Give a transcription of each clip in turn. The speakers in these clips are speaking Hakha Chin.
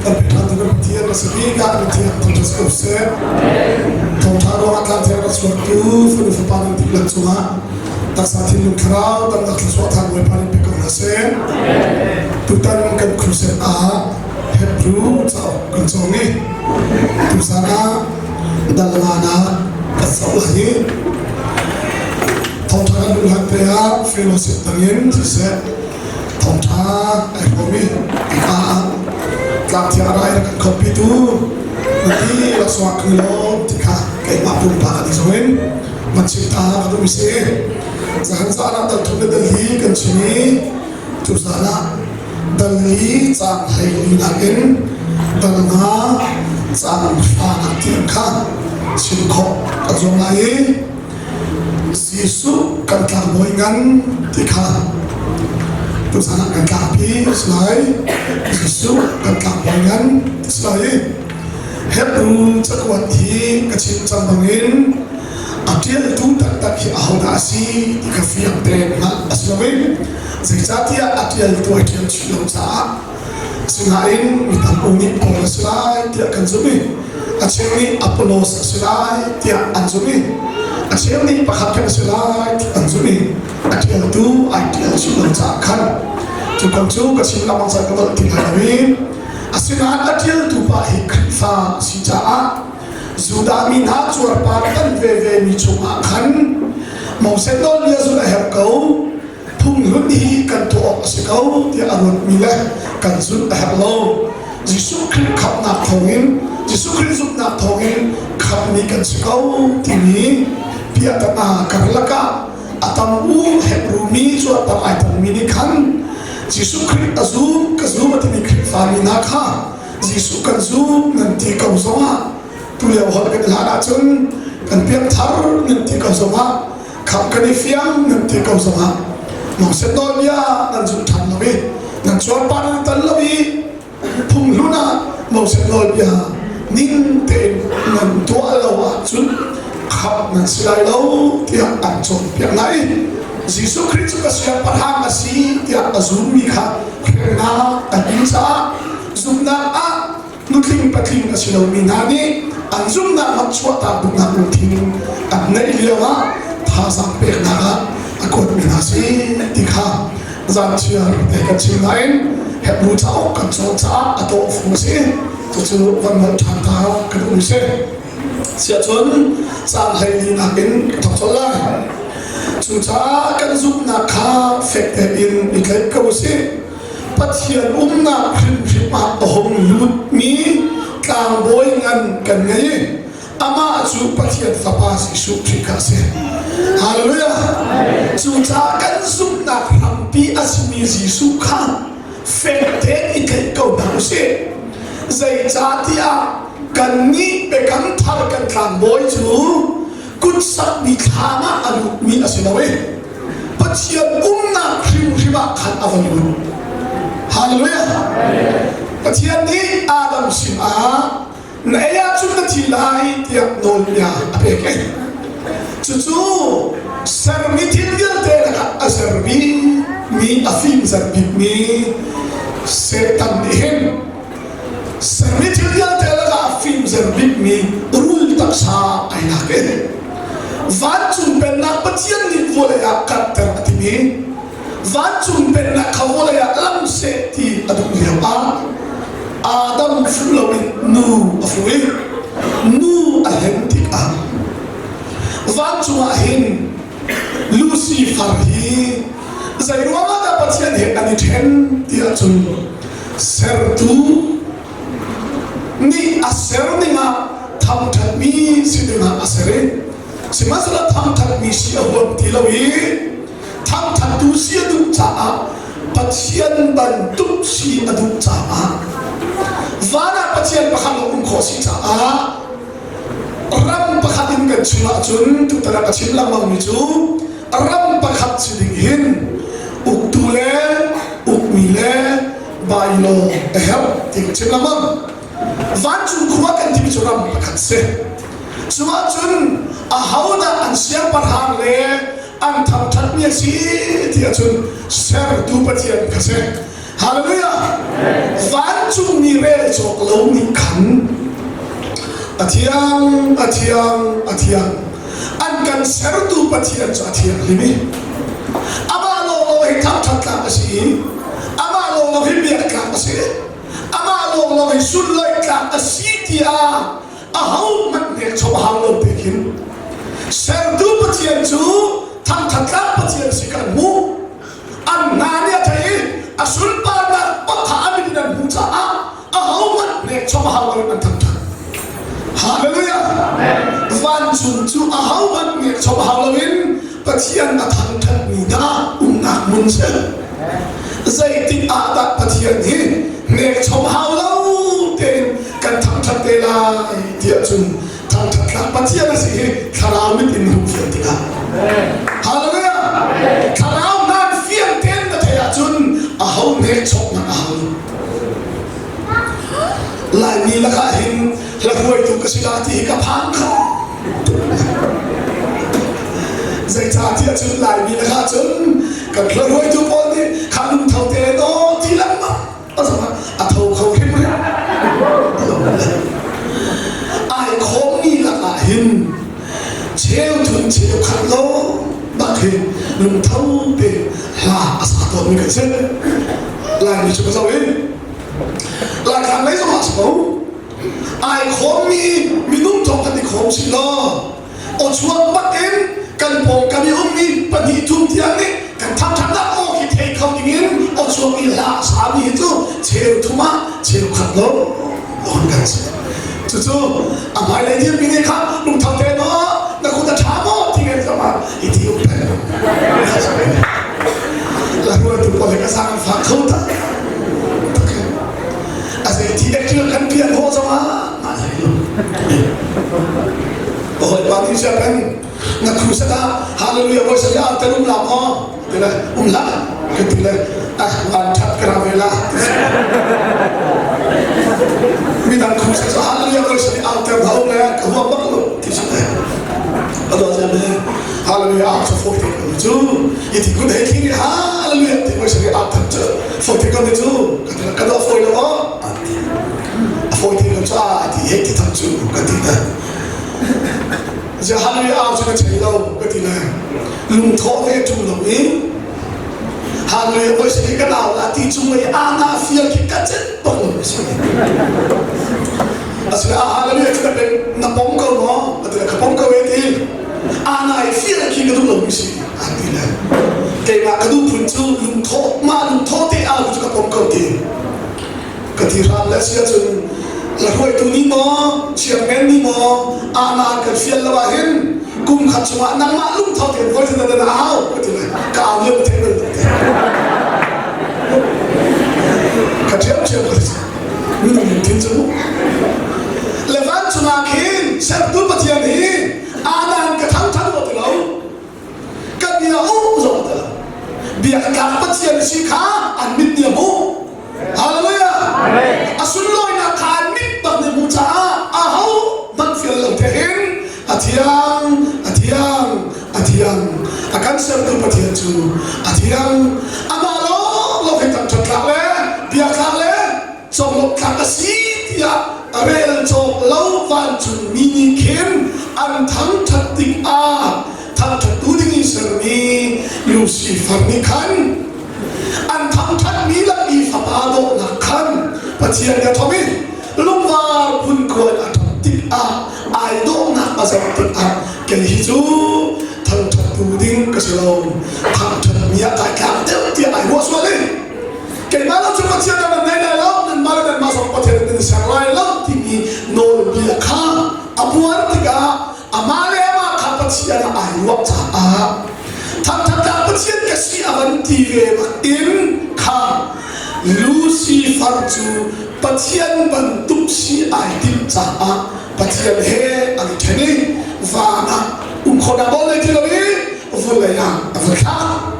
Kan pe ṭhan tu kan Pathian a si bik ah kan thiang thangṭhat si ko seh. Thawngṭha ruangah tlangthiang rak chuaktu fanu fapa nan dihlak cungah taksa thinlung thlarau damnak thluachuah than Bawipa nih pe ko hna seh. Tutan kan crusade ah Hebrew cauk kan cawng i tuzan ah dal nga kan zoh lai i thawngṭha kan duh hlan te ah fellowship dangin siseh thawngṭha ai hrawm i hika ah tlangthiang a rai rak kan khawmpitu na ti laksawng kan i lawm ti kha keimah pumpak an i zong in van chim ta ka duh si. Zahan zan ah dal thum le dal li kan chim i tuzan ah dal li caang 14 nakin dal nga caang hra nak tiang kha chim khawh ka zuam lai i Jesuh kan tlangbawi ngan ti kha tuzan ah kan tlangpi a si lai. Jesuh kan tlangbawi ngan ti si lai i Hebru cakuat hi ka chim cang bangin a ṭialtu taktak hi ahodah a si ti kha fiang tein hngalh a si lo i zeicahtiah a ṭialtu ai ṭial chih lo caah Asinain mi tam u nih Paul a si lai tiah kan zumh i a cheu nih Apollos a si lai tiah an zumh i a cheu nih pakhat khat a si lai tiah an zumh i a ṭialtu ai ṭial chih lo caah khan cu kong cu ka chim lengmang cang ka nolh ti lai lo i asinain a ṭialtu pa hi Khrihfa a si caah Judah mi hna cuarpar kan veve mi chungah khan Moses nawlbia zulh a herh ko phunghlun hi kan tuah awk a si ko tiah a ruatmi le kan zulh a herh lo. Jesuh Khrih khamhnak thawngin Jesuh Khrih zumhnak thawngin khamhmi kan si ko timi piahtana karlak ah a tam u Hebru mi cu a tam ai tongmi nih khan Jesuh Khrih a zum ka zum a timi Khrihfami hna kha Jesuh kan zum nan ti ko zongah tulio holh kan hlan ahcun kan piangthar nan ti ko zongah Khamh kan i fiang nan ti ko zongah Moses nawlbia nan zul ṭhan lo i nan cuarpar nan tan lo i phunghlun ah Moses nawlbia ning tein nan tuah lo ahcun khamh nan si lai lo tiah an cawnpiak hna i Jesuh Khrih cu ka siangpahrang a si tiah a zummi kha hremnak an in caah zumhnak ah nutling patling a si lomi hna nih an zumhnak lam chuahtak duhnak lungthin an neih lioah thazaang peknak ah a kuatmi hna si ti kha zanchiar te kan chim nain Hebru cauk kan cawn caah a tawhfung a si. Cucu van nolh ṭhan ta kan um si. Siahcun caan 14 nak in ka thawk colh lai. Cucaah kan zumhnak kha fek tein i tlaih ko u sih. Pathian umnak hrimhrim ah a hung lutmi tlangbawi ngan kan ngei. Amah cu Pathian Fapa Jesuh Khrih kha a si. Hallelujah! Cucaah kan zumhnak hrampi a simi Jesuh kha fek tein i tlaih ko hna u sih. Zeicahtiah kannih biakam thar kan tlangbawi cu kutsakmi thlam ah a lutmi a si lo i Pathian umnak hrimhrim ah khan a va lut. Hallelujah! Pathian nih Adam sinah na ei ahcun na thi lai tiah nawlbia a pek i cucu sermi thil vialte lakah a sermi mi a fimzer bikmi Satan nih hin sermi thil vialte lakah a fimzer bikmi rul taksa ai lak i Vancung pennak Pathian nih vawlei ah karhter a timi vancung pennak kha vawlei ah lang seh ti a duh lio ah Adam fuh loin nu a fuh i nu a hlen tikah vancung ah hin Lucifer hi zeiruangah dah Pathian he an i ṭhen ti ahcun sertu nih a ser dingah thangṭhatmi si dingah a ser i sihmanhsehlaw thangṭhatmi si a huam ti lo i thangṭhattu si a duh caah Pathian bantuk si a duh caah van ah Pathian pakhat lo um khawh si caah ram pakhat in kan chim ahcun tutan ah ka chim lengmangmi cu ram pakhat si ding hin uktu le ukmi le bylaw a herh ti ka chim lengmang. Vancung khua kan timi cu ram pakhat si. Cu ahcun ahodah an siangpahrang le an thangṭhatmi a si ti ahcun sertu Pathian kha si. Hallelujah! Vancungmi rel cawk lo nih khan a thiang, a thiang, a thiang. An kan sertu Pathian cu a thianghlim i amah lawnglawng hi thangṭhat tlak a si i amah lawnglawng hi biak tlak a si. Amah lawnglawng hi sunlawih tlak a si tiah ahohmanh hnekchom a hau lo te khin sertu Pathian cu thangṭhat tlak Pathian si kan hmuh. An hna nih a thei i a sunparnak pakha a min in an hmuh caah ahohmanh hnekchom a hau lo in an thangṭhat. Hallelujah! Vancung cu ahohmanh hnekchom a hau lo in Pathian a thangṭhatmi hna umnak hmun si. Zeitik ah dah Pathian hi hnekchom hau lo tein kan thangṭhat te lai tiah cun thangṭhat tlak Pathian a si hi thlarau mit in hung fian tikah. Hallelujah! Thlarau nan fiang tein na theih ahcun aho hnekchom hmanh a hau lo. Laimi lakah hin hla hruaitu ka si la ti hi ka phang kho Zeicahtiah cun Laimi lakah cun kan hla hruaitu pawl nih kha lungtho te naw ti lengmang a tho kho hrimhrim ai khawmmi lakah hin cheu thum cheu khat lo bak hi lungtho te hla a sa tawnmi kan si. Laimi cu ka zoh in Laitlang lei zong ah si ko ai khawmmi minung thong kan i khawm si law aw chuak bak in kan pawngkam i ummi pahnih thum tiang nih kan thangṭhatnak aw khi thei kho dingin aw chuak i hla a sami hi cu cheu thum ah cheu khat lo on kan si. Cucu a hmailei dirmi nih kha lungtho te maw na kut a ṭha maw ti kan zong ah i ti um peng la ruaitu pawl he ka sang fak kho tak. A zei ti actual kan pian hawh zong ah mah hlei lo. Hawipa nih sia kan na crusade ah hallelujah voi sari ah tan um la maw ti le um la ka ti le ah van that ka ra ve la. Midang crusade cu hallelujah voi sari au ter hau le ka huam bak lo ti si le ado zem he hallelujah au sa foi te ko cu i ti kun he khi ni hallelujah ti voi sari au than cu foi te ko ni cu ka ti ka do foi lo a ti a foi te ko cu a ti he ti tham cu ka ti na zia hallelujah au cu ka chei lo ka ti le lungthawh ve ṭung lo in hallelujah voi sari kan au la ti cung lei ana fial khi ka cen bak lo si asile a hallelujah cu na pom ko maw a ti le ka pom ko e ti ana i fial khi ka duh lo mi si an ti le keimah ka duh phun cu lungthawh mah lungthawh te au cu ka pom ko ti ka ti hram le si ahcun la hruaitu nih maw chairman nih maw ana kan fial lo ah hin kum khat chungah nangmah lungtho tein voi na na hau ka ti lai ka au lio thei bal ka ṭhiam ṭhiam ka ti minung lungthin cu le vancung ah khin sertu Pathian hi anan ka thangṭhat maw ti lo ka bia um zong ti lo biaktlak Pathian si kha an mit nih a hmuh. Hallelujah! A sunlawinak kha an mit bak nih hmuh caah aho hmanh fial lo te hin a thiang, a thiang, a thiang. A kan sertu Pathian cu a thiang. Amah lawnglawng hi thangṭhat tlak le biaktlak le conglawmh tlak a si tiah rel cawk lo vancungmi nih khin an thangṭhat tikah thangṭhattu ding in sermi Lucifer nih khan an thangṭhatmi lakmi fapa dawhnak khan Pathian ka thawk i lungvar phunkuan a ṭap tikah ai dawhnak a zoh tikah kei hi cu thangṭhattu ding ka si lo thangṭhatmi ah kai tlak deuh tiah ai ruah sual i keimah lo cu Pathian nan nei lai lo nanmah le nanmah zong Pathian nan ser lai lo timi nawlbia kha a buar tikah amah le amah kha Pathian ah ai ruah caah thangṭhatnak Pathian ka si a van ti ve bak in kha Lucifer cu Pathian bantuk si ai timh caah Pathian he an i ṭhen i van ah um khawhnak nawl nei ti lo i vawlei ah a va thlak.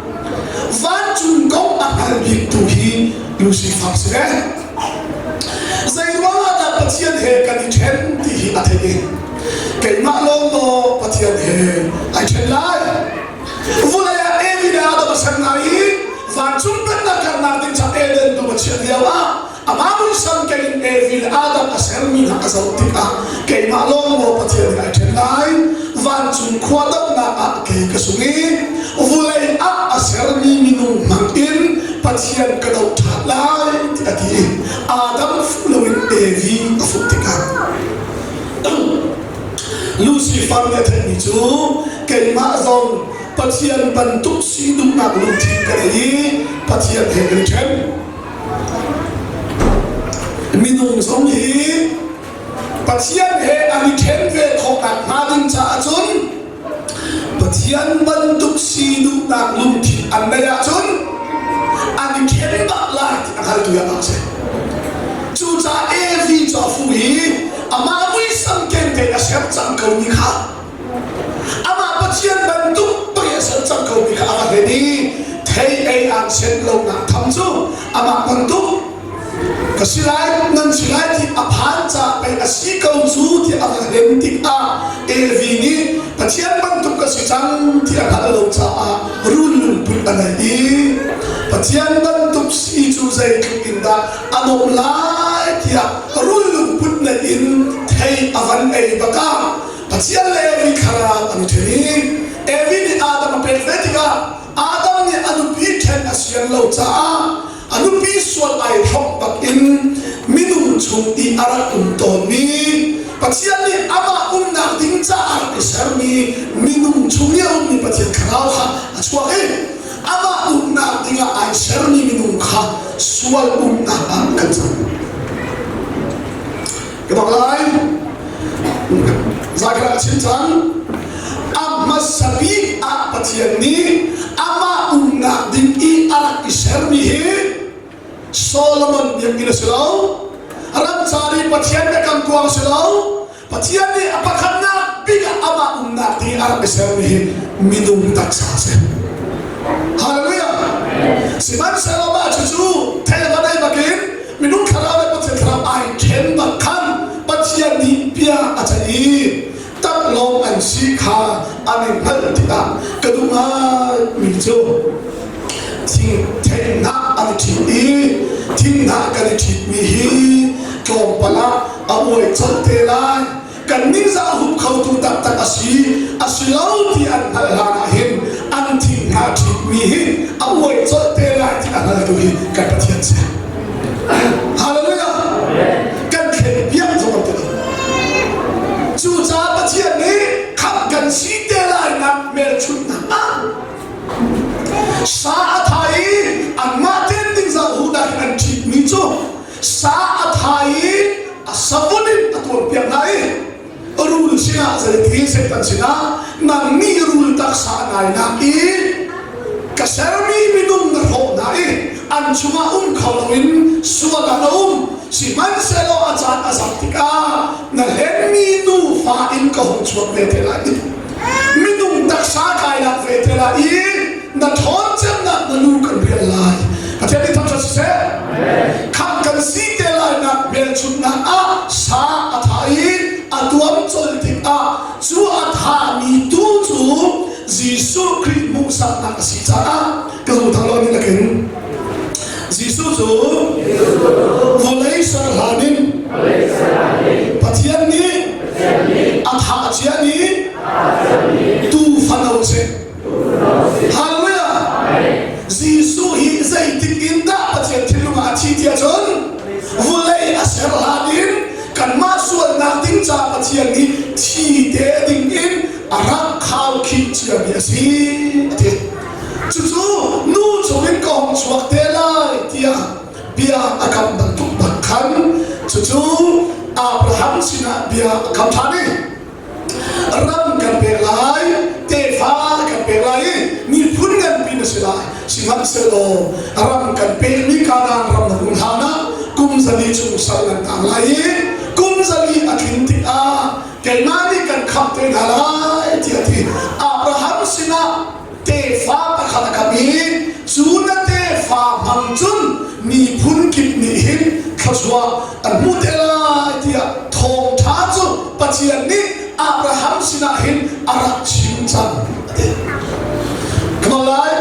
Vancung kong a hngal biktu hi Lucifer si ve. Zeiruangah dah Pathian he kan i ṭhen ti hi a theih i keimah lawng maw Pathian he ai ṭhen lai? Vulei ah Evi le Adam a ser hna i van. Vancung pennak karnak ding ca Eden dum a chiah lio ah amah muisam keng in Evi le Adam a sermi hna a zoh tikah keimah lawng maw Pathian nih ai ṭhen lai? Vancung khua dohnak ah kei ka sung i vulei ah a sermi minung hmang in Pathian ka doh ṭhan lai ti a ti i Adam fuh loin Evi a fuh tikah Lucifer nih a theihmi cu keimah zong Pathian bantuk si duhnak lungthin ka nei i Pathian he kan i ṭhen. Minung zong hi Pathian he an i ṭhen ve khawhnak hnga ding caah cun Pathian bantuk si duhnak lungthin an neih ahcun an i ṭhen bak lai ti a hngaltu ah a si. Cucaah Evi cu a fuh i amah muisam kente a ser cang ko mi kha amah Pathian bantuk pei a ser cang ko mi kha a va hlen i thei ei aan senh lonak tham cu amah bantuk ka si lai nan si lai ti a phan ca pei a si ko cu ti a va hlen tikah Evi nih Pathian bantuk ka si cang ti a hngalh lo caah rul lungput a nei i Pathian bantuk si cu zeitluk in dah a nuamh lai tiah rul lungput nei in thei a van ei bakah Pathian le Evi thlarau an i ṭhen i Evi nih Adam a pek ve tikah Adam nih a nupi ṭhen a sian lo caah a nupi sual ai hrok bakin minung chung i a rak um tawnmi Pathian nih amah umnak ding caah a rak i sermi minung chung i a ummi Pathian thlarau kha a chuak i amah umnak dingah ai sermi minung kha sual umnak ah kan cang. Ka bak lai. Zakhat chim cang. A hmasa bik ah Pathian nih amah umnak ding i a rak i sermi hi Solomon biakinn a si lo. Ramcar i Pathian biakam kuang a si lo. Pathian nih a pakhatnak bik ah amah umnak ding i a rak i sermi hi minung taksa a si. Hallelujah! Sihmanhsehlaw mah cucu thei va nei bakin minung thlarau le Pathian thlarau ai ṭhen bak khan Pathian nih bia a ceih i taklawng an si kha an i hngalh tikah ka duh ngaimi cu thing theihnah an i ṭhit i thinghnah kan i ṭhitmi hi tlawmpal ah a uai colh te lai kan ningzah hup khotu taktak a si a si lo ti an hngalh hlan ah hin an thing hna ṭhitmi hi a uai colh te lai ti a hngaltu hi kan Pathian si. Hallelujah! Kan thlen piak zong an ti lo. Cucaah Pathian nih khamh kan si te lai nak hmelchunhnak ah sa a tha i anmah ten ningzah huhnak in an ṭhitmi cu sa a tha i a savun in a tuarpiak hna i rul sinah zeiti Satan sinah nang nih rul taksa nai nak i ka sermi minung na hrawh hna i an chungah um kho loin sual ah na um sihmanhsehlaw a caan a zat tikah na hlenmi nufa in ka hung chuak ve te lai minung taksa kai lak ve te lai i na ṭhawn cemnak na lu kan rial lai Pathian nih thangṭhat siseh khamh kan si te lai nak hmelchunhnak ah sa a tha i a tuam col tikah cu a thami tu cu Jesuh Khrih hmuhsaknak a si caah ka zum thang lo ni nakin Jesuh cu vawlei ser hlan in Pathian nih a thah cia mi tuufano a si. Hallelujah! Jesuh hi zeitik in dah Pathian thinlung ah a thi tiah cun vawlei a ser hlan in kanmah sualnak ding ca Pathian nih thi te ding in a rak khaukhih ciami a si a ti. Cucu nu chungin ka hung chuak te lai tiah bia a kam bantuk bak khan cucu Abraham sinah bia a kam ṭhan i ram kan pek lai, tefa kan pek lai i miphun nganpi na si lai. Sihmanhsehlaw ram kan pekmi Kanaan ram na hung hlan ah kum zali chung sal nan tang lai i kum zali a tlin tikah keimah nih kan khamh te hna lai tiah a ti. Abraham sinah tefa pakhat a kam i cu na tefa hmang cun miphun kip nih hin thluachuah an hmuh te lai tiah thawngṭha cu Pathian nih Abraham sinah hin a rak chim cang a ti. Come on lai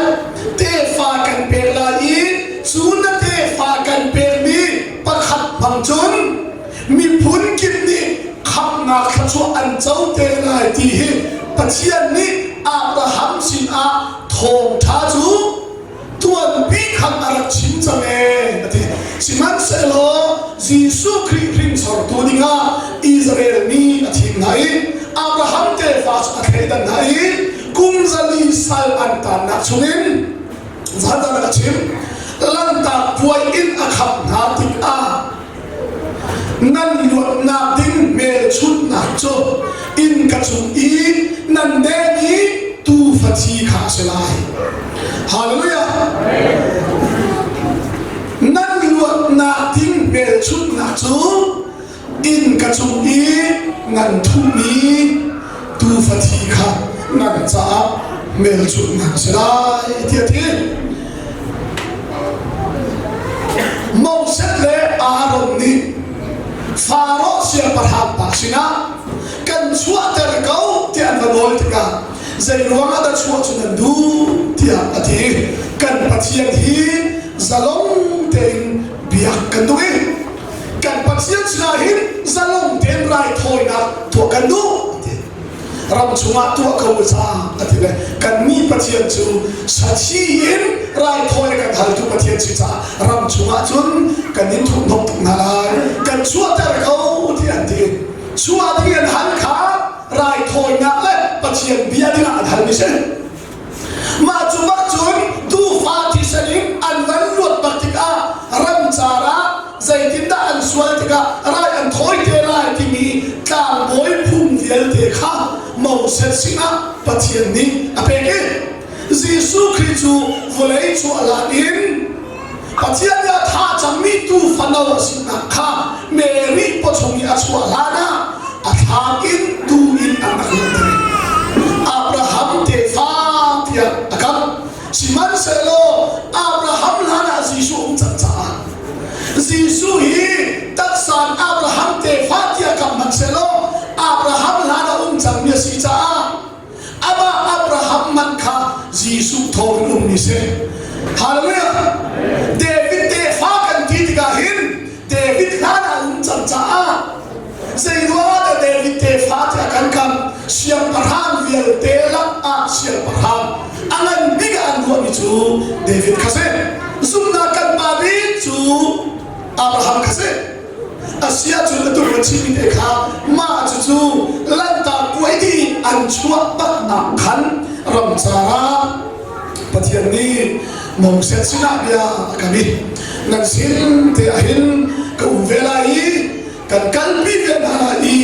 tefa kan pek lai i. Miphun kip nih khamhnak thluachuah an co te lai ti hi Pathian nih Abraham sinah thawngṭha cu tuanpi khan a rak chim cang ee a ti. Sihmanhsehlaw Jesuh Khrih hringsortu dingah Israel mi a thim hna i Abraham tefa cu a thleidan hna i kum zali sal an taannak chungin Zeidah a chim? Lanhtak puai in a khamh hna tikah nan luatnak ding hmelchunhnak cu innka cung i nan den i tuufa thi kha a si lai. Hallelujah! Nan luatnak ding hmelchunhnak cu innka cung i nan thuhmi tuufa thi kha nan caah hmelchunhnak a si lai tiah a ti. Moses le Aaron nih Faro siangpahrang pa sinah kan chuahter ko tiah an va nawl tikah zei ruangah dah chuah cu nan duh tiah a ti. Kan Pathian hi zalong tein biak kan duh i kan Pathian sinah hin zalong tein raithawinak tuah kan duh ti. Ram chungah tuah ko ca a ti le kannih Pathian cu sathi in raithawi kan haltu Pathian si caah ram chungah cun kan in thuhnawk tuk hna lai kan chuahter ko ti an ti. Chuah ding an hal kha raithawinak le Pathian bia dingah an halmi si. Mah cu bak cun tuufa thisen in an van luat bak tikah ramcar ah zeitindah an sual tikah rai an thawi te lai timi tlangbawi phung vialte kha Moses sinah Pathian nih a pek i Jesuh Khrih cu vawlei cu a lan in Pathian nih a thah cangmi tuufa no a sinak kha Mary pawchung i a chuah hlanah a thlan in tuu in an rak langhter. Abraham tefa tiah a kam. Sihmanhsehlaw Abraham hlanah Jesuh um cang caah Jesuh hi taksa Abraham tefa tiah kam hmanhsehlaw Abraham hlanah um cangmi a si caah Amah Abraham man kha Jesuh thawngin ummi si. Hallelujah! David tefa kan ti tikah hin David hlan ah um cang caah zei ruangah dah David tefa tiah kan kam siangpahrang vialte lak ah siangpahrang a ngan bik ah an ruahmi cu David kha si. Zumhnak kan pa bik cu Abraham kha si. Asiahcun atu kan chimmi te kha mah cucu Lanhtak puai dih an chuah bak ah khan ramcar ah Pathian nih Moses sinah bia a kam i nan sin te ah hin ka um ve lai i kan kalpi ve hna lai i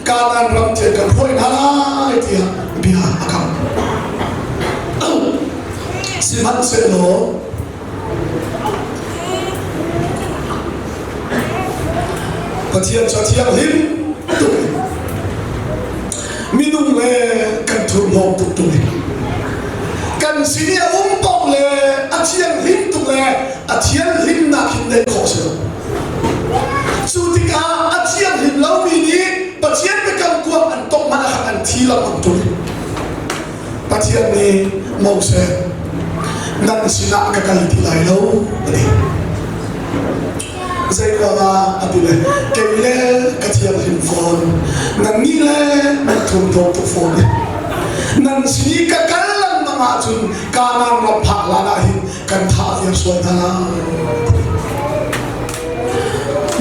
Kanaan ram tiang kan hruai hna lai tiah bia a kam. Sihmanhsehlaw Pathian cu a thianghlim tuk i minung le kan thurhnawm tuk tung i kan sin i a um paoh le a thianghlim tuk le a thianghlimnak hin neih khawh si lo. Cu tikah a thianghlim lomi nih Pathian biakam kuang an tongh hmanh ah khan an thi lengmang tung. Pathian nih Moses nan sinah ka kal ti lai lo a ti. Zeiruangah a ti le kei le ka thianghlim fawn nannih le nan thurhnawm tuk fawn i nan sin i ka kal lengmang ahcun Kanaan ram phak hlan ah hin kan thah viar sual hna lai.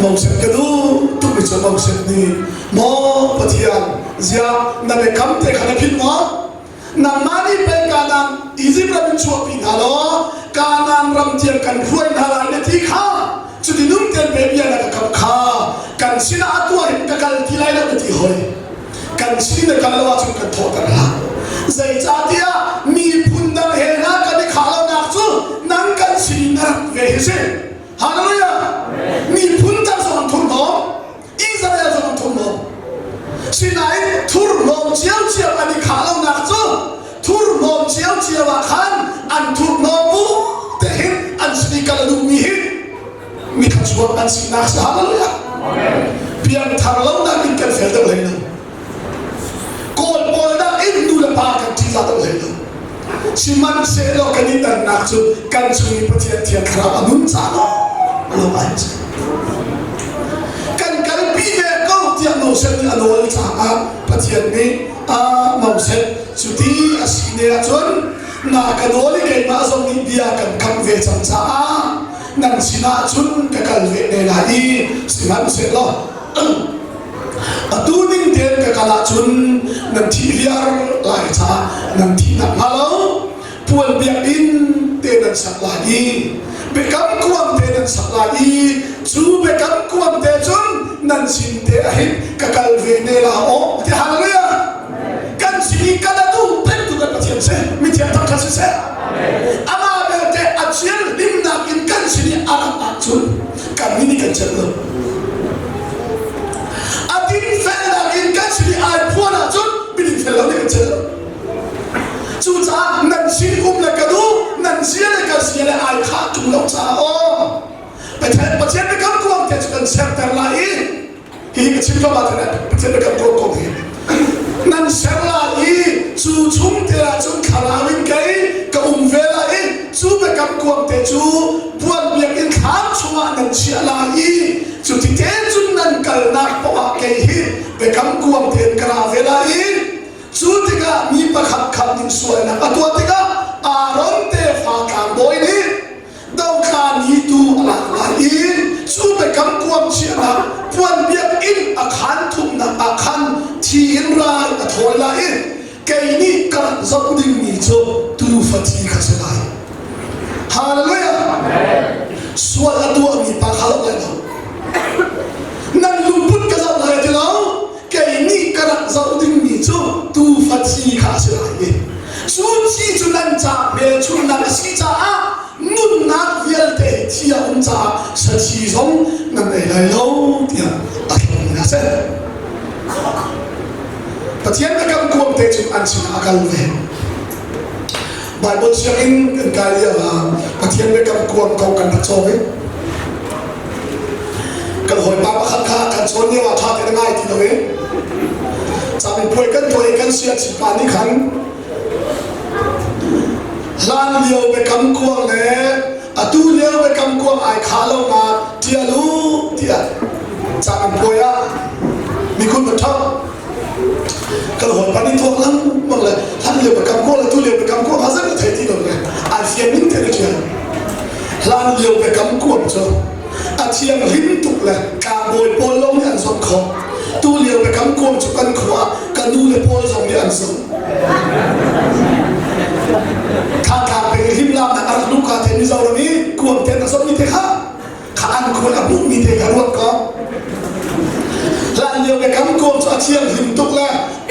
Moses ka duh tuk mi cu Moses nih maw Pathian ziah na biakam te kha na philh maw? Nangmah nih pei Kanaan Izipt ram in chuahpi hna law Kanaan ram tiang kan hruai hna lai na ti kha cuti nung tein pe bia na ka kamh kha kan sinah atu ah hin ka kal ti lai lo na ti hoi. Kan sin na kal lo ahcun kan thawhter hlah. Zeicahtiah miphun dang he hna kan i khah lonak cu nang kan sin na rak ve hi si. Hallelujah! Miphun dang zong an thurhnawm. Israel zong an thurhnawm. Sinain thurhnawm ciocio an i khah lonak cu thurhnawm ciocio ah khan an thurhnawm bu te hin an sin i kal a duhmi hi mi thluachuak an sinak si. Hallelujah! Piangthar lonak in kan fel deuh hlei lo. Kawl pawl dah in nu le pa kan ṭihzah deuh hlei lo. Sihmanhsehlaw kan i dannak cu kan chung i Pathian Thiang Thlarau a nun caah lo ai cu. Kan kalpi ve. Pathian nih a Moses cuti a si ne ahcun na ka nawl i keimah zong nih bia kan kam ve cang caah nan sinah cun ka kal ve ne lai i sihmanhsehlaw atu ning tein ka kal ahcun nan thih viar lai caah nan thih nakhnga lo puan biakinn te nan sak lai i biakam kuang te nan sak lai i cu biakam kuang te cun nan sin te ahin ka kal ve ne la aw ti hallelujah kan sin i kan a duh pengtu kan Pathian si mithiang thangṭhat siseh amah belte a thian hlimnak in kan sin i a rat ahcun kan nih kan celh lo a dinfelnak in kan sin i ai phuan ahcun midingfel lo nih kan celh lo Cucaah nan sin um le ka duh, nan zia le ka zia le ai khah ṭung lo caah aw Pathian Pathian biakam kuang te cu kan serter lai i hihi ka chim hram ahcun Pathian biakam kuang kong hi nan ser lai i cu chung te ah cun thlarau in kei ka um ve lai i cu biakam kuang te cu puan biakinn thlam chungah nan chiah lai i cu ti te cun nan kalnak poah ah kei hi biakam kuang tein ka ra ve lai i Cu tikah mi pakhat khat nih sualnak a tuah tikah Aaron tefa tlangbawi nih dotla ni tu a lak lai i cu biakam kuang chiahnak puan biakinn a khaan thumnak ah khan thi in rai a thawi lai i kei nih ka rak zoh dingmi cu tuufa thi kha si lai. Hallelujah! Sual a tuahmi pa kha zoh lai lo. Nan lungput ka zoh lai ti lo. Kei nih ka rak zoh dingmi cu tuufa thi kha a si lai i cu thi cu nan ca hmelchunhnak a si caah nunnak vialte thi a um caah sathi zong nan ei lai lo tiah a thlongmi a si. Pathian biakam kuang te cu an sinah a kal ve. Baibal sianginn kan kai lio ah Pathian biakam kuang kong kan rak cawng i kan hawipa pakhat kha kan cawn lio ah ṭha tein a ngai ti lo i camipuai kan tuah i kan siangchipa nih khan hlan lio biakam kuang le atu lio biakam kuang ai khah lonak ṭial u tiah camipuai ah mikhun va ṭhap kan hawipa nih tuak lengmang le hlan lio biakam kuang le tu lio biakam kuang ha zeihmanh thei ti lo le ai fian ning te na ṭial hlan lio biakam kuang cu a thianghlim tuk le tlangbawi pawl lawng nih an zawt khawh tu lio biakam kuang cu kan khua ah ka nu le pawl zong nih an zawt Thantlang peng hlimlamnak a rak luka te Mizoram i kuang te an rak zawtmi te kha kha an khual a hmuhmi te kha ruat ko hlan lio biakam kuang cu a thianghlim tuk le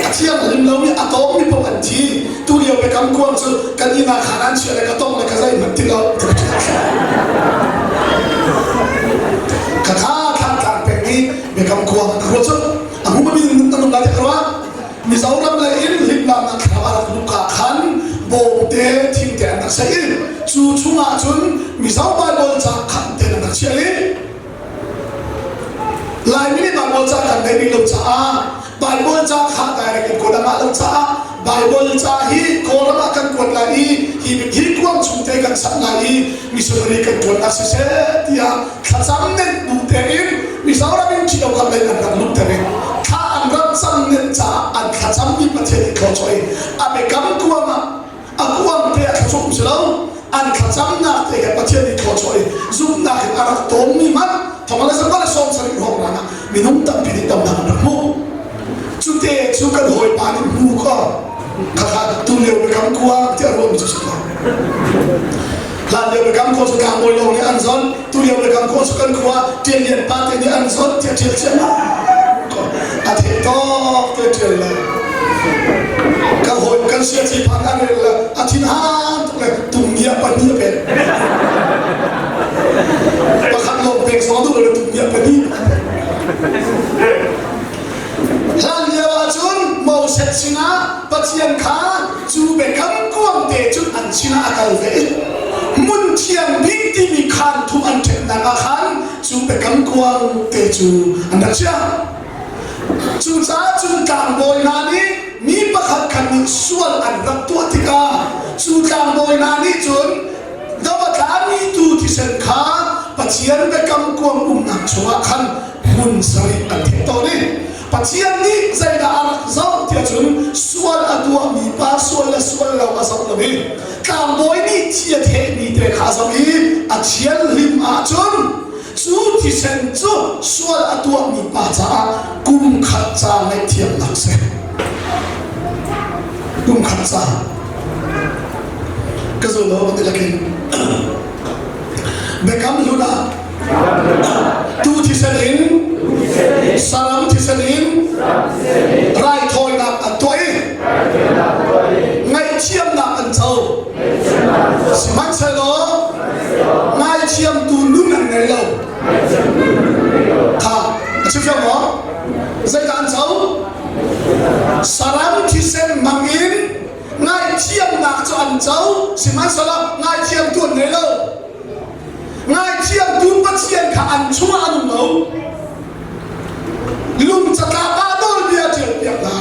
a thianghlim lomi a tawngmi paoh an thi tu lio biakam kuang cu kan inn ah khan an chiah le ka tong le ka zeihmanh ti lo khakha Thantlang peng i biakam kuang ka ruat cu a hmumi nan um lai ti ka ruah Mizoram lei in hlimnak nan thlarau a rak luka khan bawmte thingte an rak saih i cu chungah cun Mizo Baibal ca khan te an rak chiah i Laimi nih Baibal ca kan ngei rih lo caah Baibal ca kha direct in kuat a ngah lo caah Baibal ca hi Kawlram ah kan kuat lai i hi hi kuang chung te kan sanh lai i missionary kan ṭuannak siseh tiah thlacam nenh bu tein Mizoram in ṭhio kam lei an rak luhter i thla an rak cam nenh caah an thlacammi Pathian i thlawchuah i a biakam kuang ah a kuang te a thlacum si lo an thlacamnak te he Pathian i thlawchuah i zumhnak in a rak tawmmi hmanh thong le zakwa le 70 hrawng rang ah minung tampi nih damnak an rak hmuh cute cu kan hawipa nih hmu kaw khakha tu lio biakam kuang tiah ruahmi cu si ko hlan lio biakam kuang cu tlangbawi lawng nih an zon tu lio biakam kuang cu kan khua ṭial lian pa te nih an zon tiah ṭial ciammam a theih tawk te ṭial le kan hawi kan sia thi phan an rel le a thin han tuk le tumnia pahnih a pek pakhat lawng pek zong duh le tumnia pahnih Hlan lio ahcun Moses sinah Pathian kha cu biakam kuang te cun an sinah a kal ve i hmun thiang bik timi khaan thum an ṭhennak ah khan cu biakam kuang te cu an rak chiah. Cucaah cun tlangbawi hna nih mi pakhat khat nih sual an rak tuah tikah cu tlangbawi hna nih cun do a tlami tu thisen kha Pathian biakam kuang umnak chungah khan hmun sarih an theh tawn i Pathian nih zeidah a rak zoh ti. lo a zoh lo i tlangbawi nih thi a thehmi te kha a zoh i a thianhlim ahcun cu thisen cu sual a tuahmi pa caah kum khat ca ngaihthiamnak si. Kum khat ca. Ka zo lo ti lakin Biakam hlun ah tu thisen in saram thisen in raithawinak an tuah i ngaihthiamnak an co. Sihmanhsehlaw ngaithiamtu nun an ngei lo. Kha a chim fiang maw? Zeidah an co? Saram thisen hmang in ngaihthiamnak cu an co, sihmanhsehlaw ngaithiamtu an ngei lo. Ngaithiamtu Pathian kha an chungah an um lo. Lung catlap ah nawlbia ṭialpiak hna.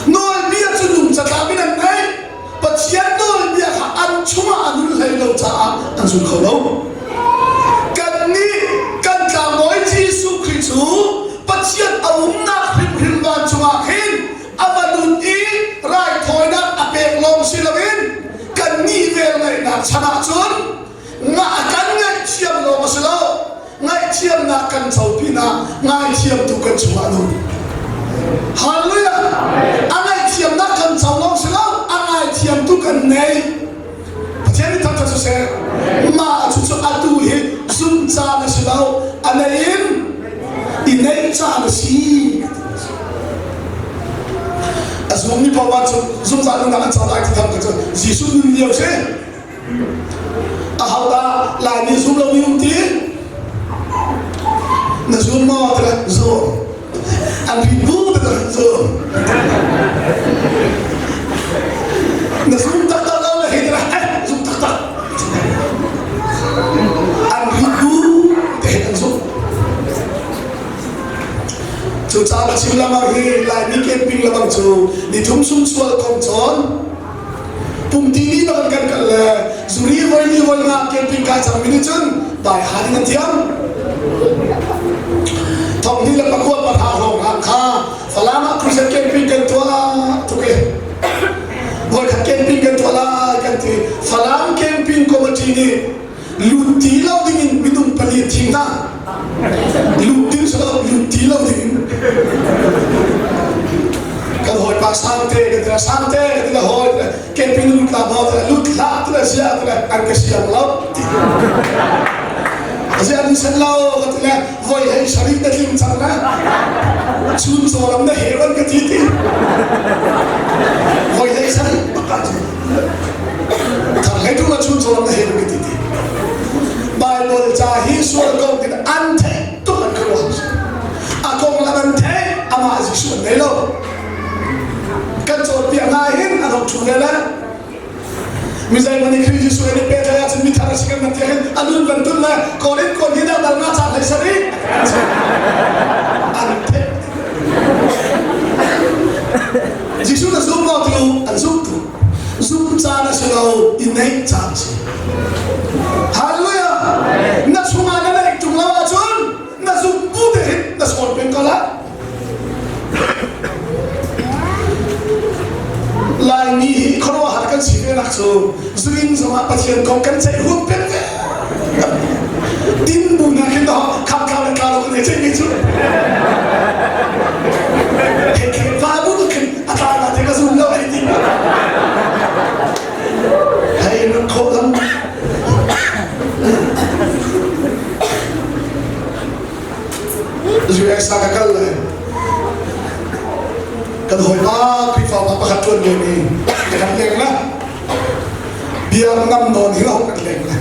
Nawlbia cu lung catlap in an ngaih. Pathian nawlbia kha an chungah a nun hlei lo caah an zul kho lo. Kannih kan tlangbawi Jesuh Khrih cu Pathian a umnak hrimhrim vancung ah khin a va lut i raithawinak a pek lawng si loin kannih velngeihnak chan ahcun a kan ngaihthiam lawng a si lo ngaihthiamnak kan co pinah ngaithiamtu kan chungah a nung. Hallelujah! A ngaihthiamnak kan co lawng si lo a ngaithiamtu kan nei. Pathian nih thangṭhat siseh. Mah cu cu atu hi zumh caan a si lo a nei in i neih caan a si. A zummi poah cu zungzal nunnak an co lai ti tham cu Jesuh nun lio si. Ahodah Laimi zum lomi um ti? Na zum maw? Ti zum. An rin bu te zum. Na zum taktak lo na hei ti zum taktak. An rin bu te an zum. Cucaah chim lamang hi Laimi camping lamang cu nithum sung sual kong cawn pumti ni bang kan kal le zuri voi ni voi nga camping kai cang mi nih cun dai han in an thiam. Thong ni le pakua pahra hrawng ah kha Falam ah Christian camping kan tuah tuk i voikhat camping kan tuah lai kan ti. Falam camping committee nih lut ti lo ding in minung pali an thim hna. Lut ding si lo, lut ti lo ding in. Kan hawipa Sangte kan ti Sangte kan ti hawi camping lut la maw ti lut hlah ti le sia ti le an ka siang lo ti. Zia an sen lo ka ti le voi hei sarih na tling cang na chun chaw lam na he van ka ti ti. Voi hei sarih bak ah cun Thang tu na chun chaw na he ka ti ti. Bible ca hi sual ko tin an theih tuk an ka ruah. A konglam an theih amah Jesuh an nei lo. Kan cawnpiak hna hin an hong thu ve le mizei man i Khrih Jesuh in i pehtlaih ahcun mithar a si kan van ti hin a nun van tun le Korin kon hi dah dal nga ca hlei sari an theih. Jesuh na zum maw ti an zum tu. Zum caan a si lo, i neih caan a si. Hallelujah! Na chungah na neih ṭung lo ahcun na zumh bu te hin na sawn peng ko lai. Laimi hi khuaruahhar kan si ve nak cu zuin zongah Pathian kong kan ceih huam peng ve. Din bu na khin to kham thla le thla lo kan ei ceih mi cu. He va bu khin a tla na te ka zum lo ei ti. Hei rak kho lam. US ah ka kal le kan hawipa Khrihfa pa pakhat ṭuan ve mi ka kan leng la biar nam nawn hi ho kan leng la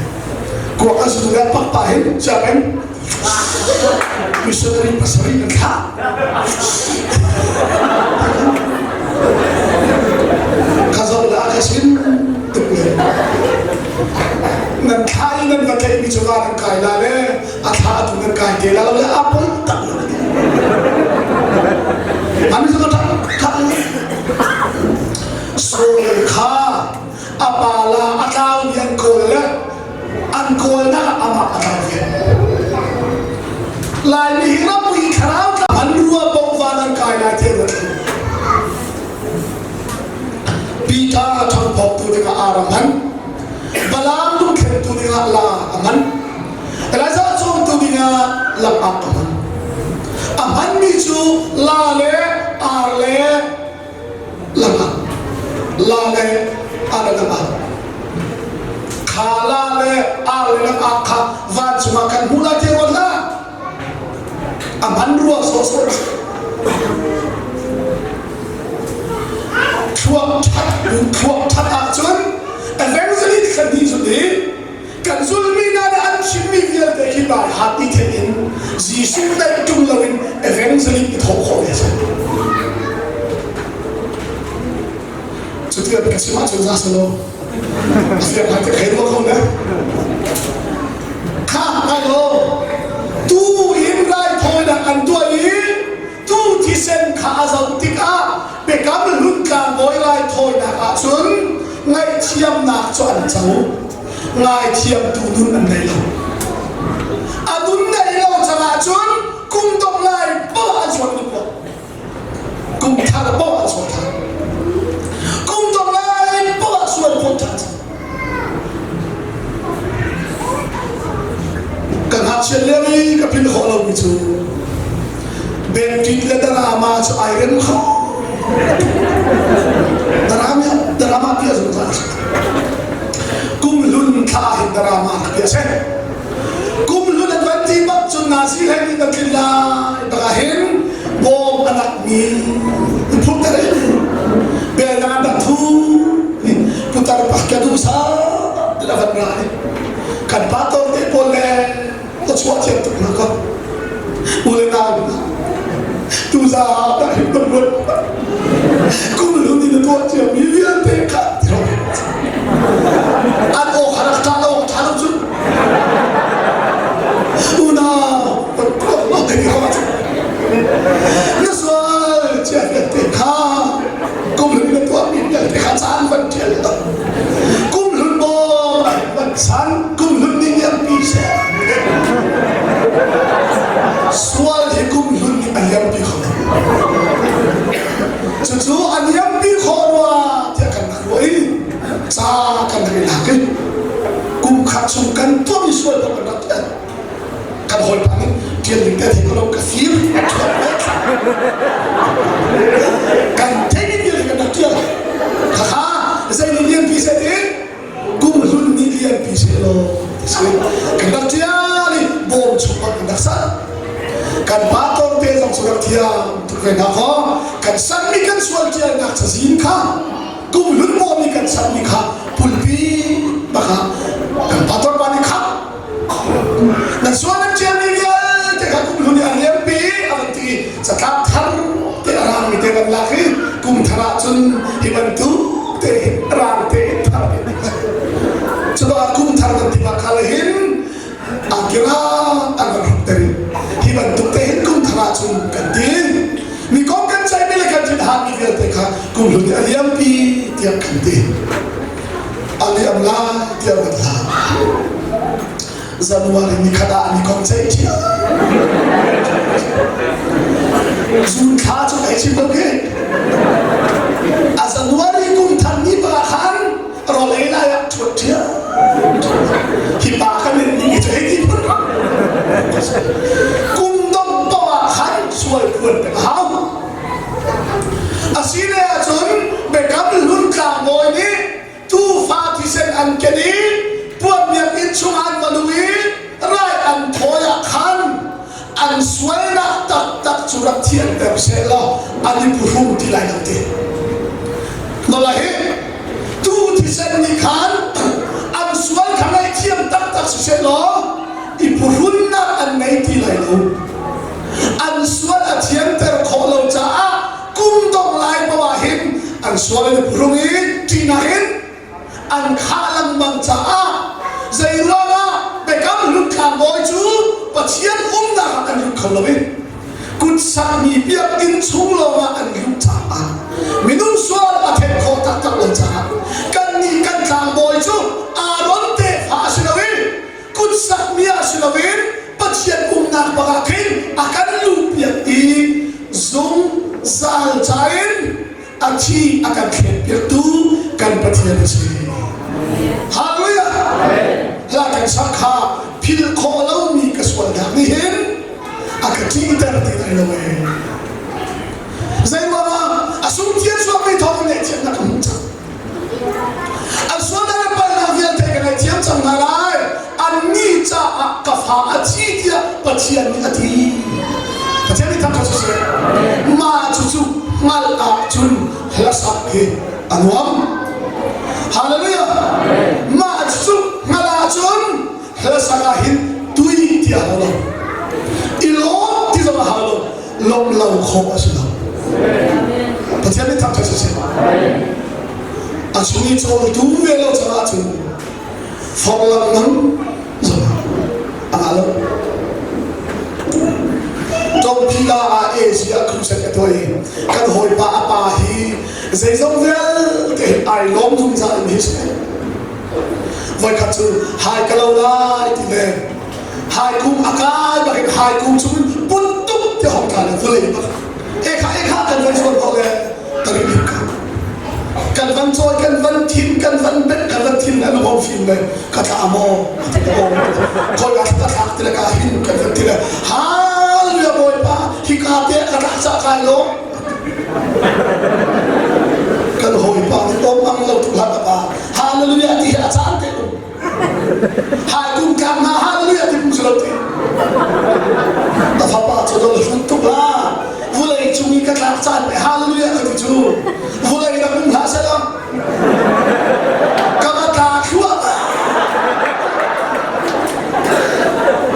kuak a zu le pak pa hin sianginn missionary pasarih kan thlah ka zoh la ka sin tuk le nan thla i nan va tlaih mi cu va nan kai la le a thla tu nan kai te la lo le a poi tak lo ami cu ka tha Saul kha a pa la a tlau mi an kawl le an kawlnak ah amah a tlau ve. Laimi hi ramui thlarau tla an rua poh van an kai lai te ruat lo. Peter thawngpha. Ar a hman. Balaam lungthlentu dingah la a hman. Elijah cawmtu dingah lamah a hman. A hmanmi cu la le ar le lamah. La le ar le lamah. Kha la le ar le lamah kha vancung ah kan hmuh lai ti ruat hlah. A hman rua sawhsawh a si. Thluak ṭhat thluak ṭhat ahcun evangelist kan ti cu ti kan zulmi hna nih an chimmi vialte khi bai hat i theih in Jesuh daih ṭung loin evangelist i thawh khawh ve a si. Cuti ka chim ahcun za si lo. A fiang ngai te khei rua ko ne. Kha ngai lo. Tu in raithawinak an tuah i tu thisen kha a zoh tikah biakam hlun tlangbawi raithawinak ahcun ngaihthiamnak cu an co. Ngaithiamtu nun an nei lo. A nun nei lo cang ahcun kum dongh lai poah an sual tuk lo. Kum thar poah an sual ṭhan. Kum dongh lai poah sual khawh ṭhan cang. Ka ngakchiat lio i ka philh khawh lomi cu Bentin le Darama cu ai rem kho. Darama Darama pi a zungzal. Kum hlun thla hin Darama rak pi a si. Kum hlun an van ti bak cun Nazi hlei nih kan tlin lai bak ah hin bawm a lakmi phut a bel dang an rak thu putar pak ka duh sa la van ra kan pa tor te pawl le ka chuah thiam tuk na ko u le nau tu za ta hin ton ruat kum hlun in tuah cia mi vialte kha an aw kha rak ṭah lo ṭha lo cu unau na sual cia vialte kha kum hlun na tuah mi vialte kha caan van ṭial kum hlun maw van san kum hlun nih liampi seh sual hi kum hlun nih a liampi kho lo cucu a liampi khawh rua tiah kan rak ruah i ca kan rak i lak i kum khat chung kan tuahmi sual kong kan rak tial kan hawipa nih tial ding te thei ko lo ka fir kan theih vialte kan rak tial khakha zei nih liampi seh ti kum hlun nih lianpi seh law ti si kan rak tial i bawm chung bak kan rak sat kan pa tawngte zong cu rak thiam tuk ve hna kaw kan sanmi kan sual tialnak cazin kha kum hlun bawm i kan sanmi kha pulpi bak ah kan pa tawng pa nih kha nan sual nan tialmi vialte kha kum hlun i a liampi a van ti i catlap thar te a rangmi te van lak i kum thar ahcun hi bantuk te hin rang te in thar cu ah kum thar kan ti bak khal hin akira an van hruk ter hi bantuk te hin kum thar ahcun kan ti mi kong kan ceihmi le kan thin hanmi vialte kha kum hlun a liampi tiah kan ti a liam lai tiah van hla January ni khat ah ni kong ceih ṭhia. June thla cu kai chim ko khi. A January kum thar ni pa khan rawl ei lai ah ṭhuat ṭhia. Hi pa kan nin ning hi cu hei ti phun ram. Kum dong paoh ah khan sual phuan pek a hau. Asile ahcun Biakam Hlun tlangbawi nih tuufa thisen an ken i puan biakinn chungah an va luh i rai an thawi ah khan an sualnak taktak cu rak thianter seh law an i phuhrung ti lai lo ti. Nola hi tuu thisen nih khan an sual kha ngaihthiam taktak si seh law i phuhrunnak an ngei ti lai lo. An sual a thianter khawh lo caah kum dong lai paoh ah hin an sual an i phuhrung i ṭihnak in an khah lengmang caah zei ruangah biakam hlun tlangbawi cu Pathian umnak ah an lut kho lo i kutsakmi biakinn chung lawngah an luh caah minung sual a theih khawh taktak lo caah kannih kan tlangbawi cu Aaron tefa a si lo i kutsakmi ah si loin Pathian umnak bak ah khin a kan luhpiak i zungzal ca in a thi a kan thletpiaktu kan Pathian a si. sak kha philh khawh lomi ka sualnak nih hin a ka ṭihter ti lai lo ee. Zeiruangah a sung thian suakmi thawng in ngaihchiatnak ka hmuh cang. An sualnak le palhnak vialte ka ngaihthiam cang hna lai. Annih caah ka fa a thi tiah Pathian nih a ti. Pathian nih thangṭhat siseh. Mah cucu hngalh ahcun hlasak hi a nuam. Hallelujah. Mah cucu hngalh ahcun hlasak ah hin tui ti a hau lo. I lawm ti zong a hau lo. Lawmh lo khawh a si lo. Pathian nih thangṭhat siseh. A chung i cawltu ve lo caah cun forlang nang zong a ngah lo. Tongphila ah Asia crusade a tuah i kan hawipa a pa hi zeizong vialte hin ai lawm zungzal in hi si. Voikhat cu hai ka lo lai ti le hai kum a kai bak in hai kum chung in pun tuk ti hong tla le vawlei bak ekha ekha kan van zuan ko le tarik lim ka kan van cawi kan van thin kan van bet kan van thin le hong fim le ka tla maw ti le khoi ka ka thlak ti le ka hin kan van ti le hallelujah bawipa hi ka te ka tla ca kai lo kan hawipa nih om ang lo tu hlat pa hallelujah ti hi a caan te um Hai kum tlak na hallelujah ti kum lo ti. Na fapa cu dol hrut tuk la. Vulei cung i ka tlak caan pe hallelujah ka ti cu. Vulei rak um hlah seh Ka va tla thluah.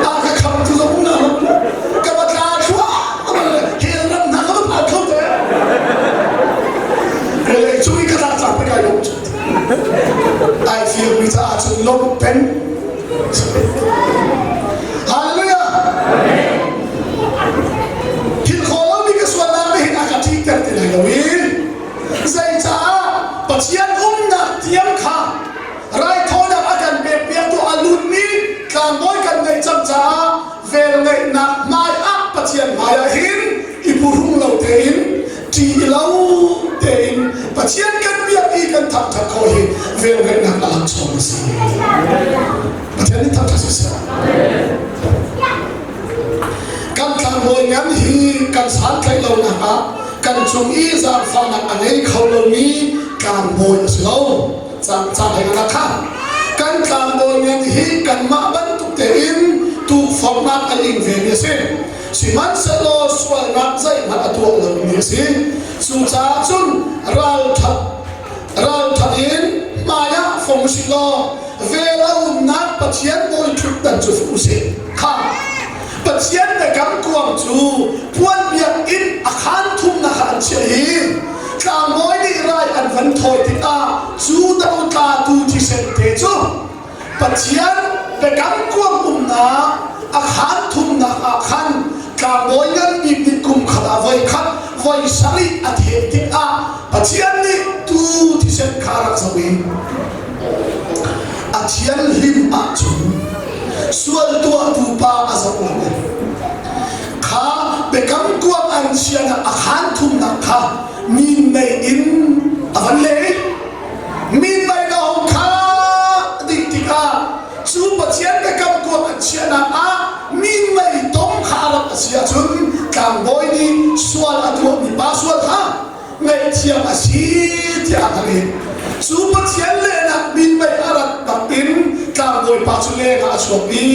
A ka kham tu zong na ka va tla thluah. Hell ram hna ka va phan kho te. Vulei cung i ka tlak caan pe kai lawm cu. Ai fiangmi caah cun lawmh peng. Hallelujah! Thil khawh lomi ka sualnak nih hin a ka ṭihter ti lai lo i zeicaah Pathian umnak tiang kha raithawinak a kan pekpiaktu a lutmi tlangbawi kan ngeih cang caah velngeihnak hmai ah Pathian hmai ah hin i phuhrung lo tein ṭih lo tein Pathian kan biak i kan thangṭhat khawh hi velngeihnak a laksawng a si. Pathian nih thangṭhat siseh. Kan tlangbawi ngan hi kan santlaih lonak ah kan cung i zaangfahnak a ngei kho lomi tlangbawi a si lo. Cang cang he kha kan tlangbawi ngan hi kanmah bantuk tein tukforhnak a ing vemi a si. Sihmanhsehlaw sualnak zeihmanh a tuah lomi a si. Cucaah cun ralṭhat ralṭhat in hmaiah fong usih law vel a umnak Pathian bawi ṭhutdan cu fuh usih. Kha Pathian biakam kuang cu puan biakinn a khaan thumnak ah an chiah i tlangbawi nih rai an van thawi tikah cu dotlatu thisen te cu Pathian biakam kuang umnak a khaan thumnak ah khan tlangbawi ngan bik nih kum khat ah voi khat voi sarih a theh tikah Pathian nih tuu thisen kha rak zoh i a thianhlim ahcun sual tuahtu pa a zoh lai kha biakam kuang an chiahnak a khaan thumnak kha minmei in a van leh i minmei na hong kha dih tikah cu Pathian biakam kuang an chiahnak ah minmei tom kha a rak a si ahcun tlangbawi nih sual a tuahmi pa sual kha ngaihthiam a si tiah a hngalh i cu Pathian lehnak minmei a rat bak in tlangbawi pa cu leng ah a chuak i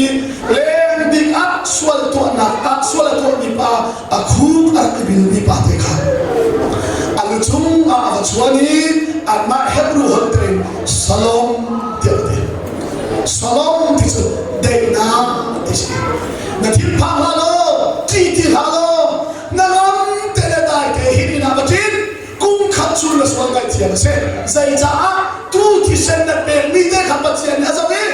leng bik ah sual tuahnak ah sual a tuahmi pa a khuk a rak i bilmi pa te kha a lu cung ah a va chuan i anmah Hebrew holh tein Salom tiah a ti. Salom ti cu daihnak ti si. Na thinphang hlah law, ṭih ti hlah law, na ram te le dai te hin inn ah va ṭin kum khat cu na sual ngaihthiam a si zeicaah tu thisen na pekmi te kha Pathian nih a zoh i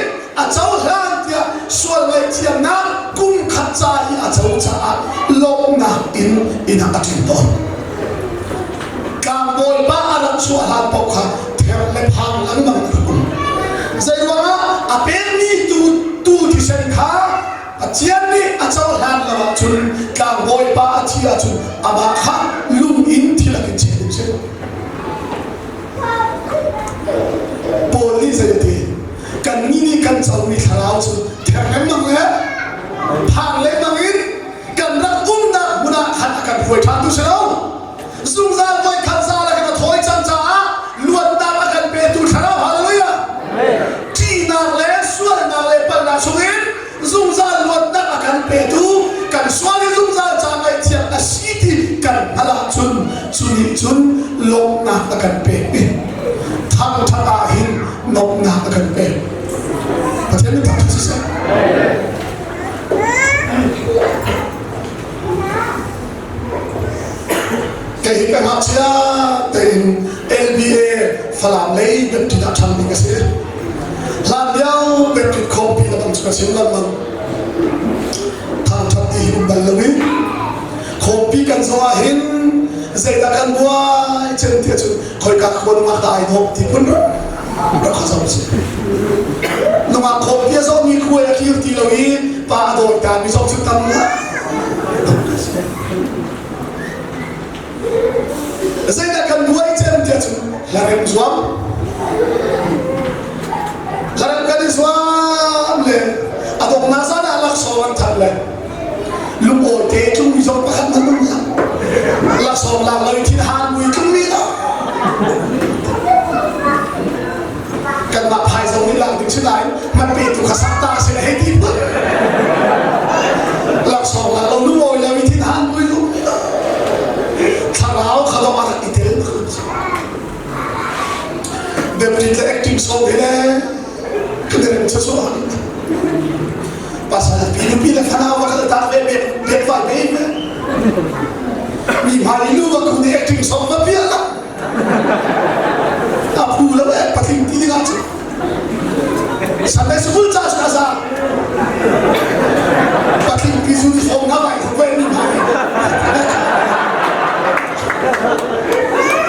a cohlan tiah sual ngaihthiamnak kum khat ca i a co caah lawmhnak in inn ah a ṭin tawn tlangbawi pa a rak chuah hlan paoh kha ther le phang lengmang in rak um zeiruangah a pekmi tu tu thisen kha Pathian nih a cohlan lo ahcun tlangbawi pa a thi ahcun amah kha lung in thil a kin cheh ding si. Paul nih zei a ti? Kannih nih kan comi thlarau cu ther lengmang le phang lengmang in kan rak umnak hmun ah khan a kan hruai ṭhan tu si lo. Zungzal voikhat zal a kan thawi cang caah luatnak a kan petu thlarau hallelujah. Ṭihnak le sualnak le palhnak chungin zungzal luatnak a kan petu kan sual i zungzal ca ngaihthiam a si ti kan hngalh ahcun cu nih cun lawmhnak a kan pek i thangṭhat ah hin lawmhnak a kan pek. Pathian nih thangṭhat siseh. Kei hi ka ngakchia tein LBA Falam lei Baptist ah ṭhangmi ka si. Hlan lio Baptist khawmpi ka bang cu ka chim lengmang. Thangṭhat ti hi um bal lo i khawmpi kan zawh ah hin zeidah kan buai cem ti ahcun khoika khua nungak dah ai dawh ti phun rak kha zoh si. Nungak khawmpi a zawhmi khuai a kir ti lo i pa a dawi ta mi zong cu tam Zeidah kan buai cem tiah cun hlarem zuam. Hlarem kan i zuam le a donghnak zan ah laksawng an thanh le lungawi te tlungmi zong pakhat nan um la. Laksawng lak lo i thinhan mui tlungmi la. Kanmah phai zong nih lak ding si nain man petu kha sakta si le hei ti phun. Laksawng lak lo lungawi lo i thinhan mui lungmi la. Thlarau kha dong a rak i tel Deputy le acting song he le kan rem chaso pasal pi nupi le fanau va kal tak ve bek bek vai ve ve mi hmai lu va ku ni acting song va pia la a phu lo e patling ti ding ah cu Sunday school ca cu za patling pi zu ni fong na vai ve mi hmai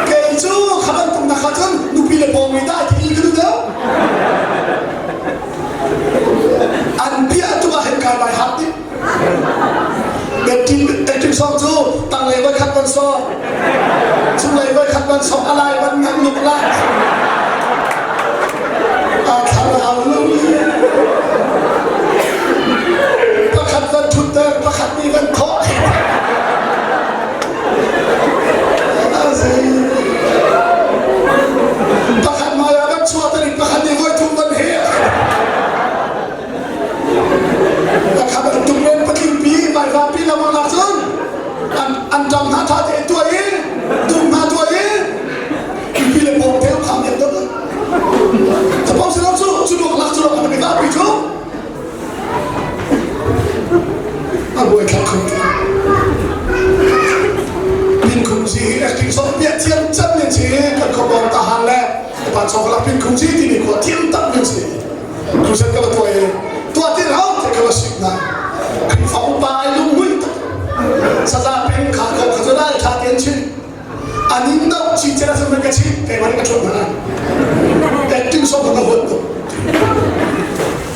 kei cu kha bantuk na kha cun nupi le pawng mi dah ti ka duh deuh an bia tu ah hin kai lai hat ding Baptist song cu tanglei voi khat van sawm cunglei voi khat van sawm alai van ngan luk la a thlarau lu pakhat van thutter pakhat nih van khawh pakhat maya van chuah tarin pakhat nih voi thum van he Pakhat an tum men patling pi vaiva pi lamang lak cun an an ṭang hna ṭha tein tuah i dum hna tuah i mipi le bawm te kham deuh deuh Tapau si lo cu cu luk lak cu luk an mi pi cu a buai thlak kho Pin khum si acting song pia thiam cem nin si kan khopong ta han le pan song lak pin khum si ti mi khua thiam tak nin si Crusade ka va tuah i tuah ti hau te ka va sik na Khrihfa upa ai lunghmui tuk saza peng kha ko kha cu ral tha tein chim anin do chi chera sun ka chim keimah nih ka ṭhuat hna acting song ka huat tuk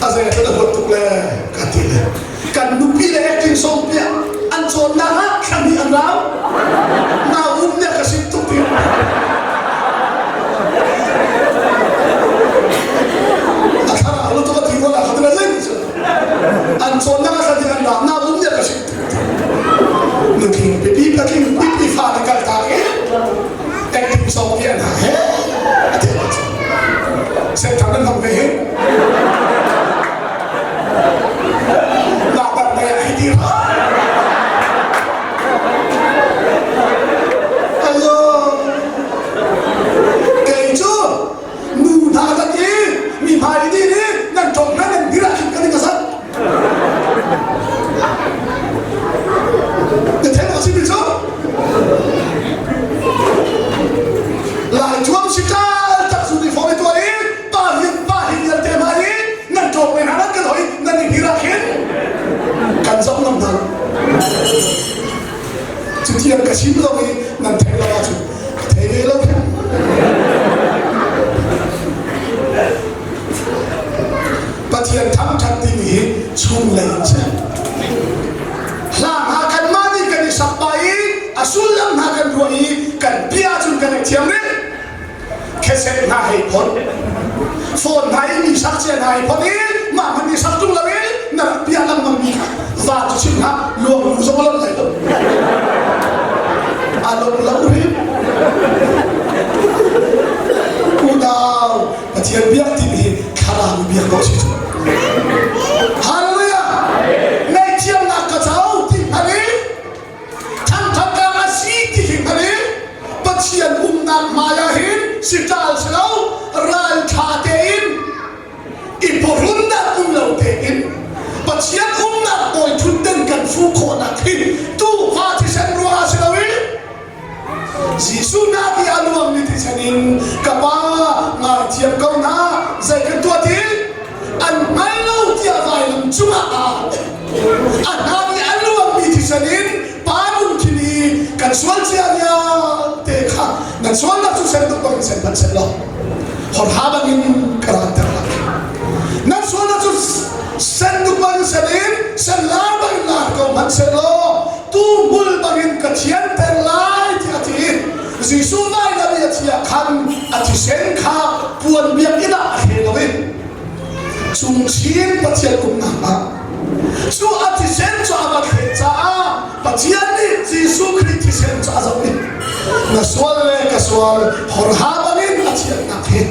a zei thla huat tuk le ka ti le kan nupi le acting song pia an cawnnak ah thla an rau na um ne ka sik tuk ti a thlarau lu tuk a thi wala kha tu zei cu an cawnnak ah thla an rau na um ne ka sik tuk nutling pipi patling pipi fa te kal ta ke acting song pia na he a te sen thang nan hong ve he Mah bak mei ah hi ti Ayo kei cu nu hna kan i mi hmai ni nih nan ṭong hna nan dir ah khin kan i ka sat na theih maw simi cu Lai thuam si ṭal tak su ni fom i tuah i pa hin pa hin vialte hmai i nan ṭawk men hna nan kan hoi nan i hir ah khin kan zoh ngam hna cu tiang ka chim lo i nan theih lo ahcun ka thei ve lo Pathian thangṭhat timi hi chunglei in si hla hna kanmah nih kan i sak pah i a sullam hna kan ruah i kan bia cun kan i thiam rih. Kheset hna hei phon. Phone hna i mi sak cia hna hei phon i mah hman i sak tung lo i na rak bia lengmang mi kha va cu chim hlah luang lu zong a lon lai lo. A lon lo hrim. Unau Pathian biak timi hi thlarau biak ko si cu. Hallelujah! Ngaihthiamnak ka co ti hngal i thangthatnak a si ti hi hngal i Pathian umnak hmai ah hin siṭal si lo ralṭha tein i phuhrunnak um lo tein Pathian umnak bawi ṭhutden kan fuh khawhnak hi tuufa thisen ruangah si lo i Jesuh nak i a luangmi thisen in ka pa ngaithiam ko hna zei kan tuah ti an hngal lo tiah vailam cungah a hna i a luangmi thisen in pa lungthin i kan sual cia vialte kha nan sualnak cu sen tuk bangin sen hmanh seh law horha bangin ka ranter lai nan sualnak cu sen tuk bangin sen in sen lar bangin lar ko hmanh seh law tuhmul bangin ka thianter lai tiah a ti. Jesuh vailam i a thi ah khan a thisen kha puan biakinn ah a hle lo i cungchin Pathian umnak ah cu a thisen cu a va thlet caah Pathian nih Jesuh Khrih thisen cu a zoh i na sual le ka sual horha bangin a thiannak hi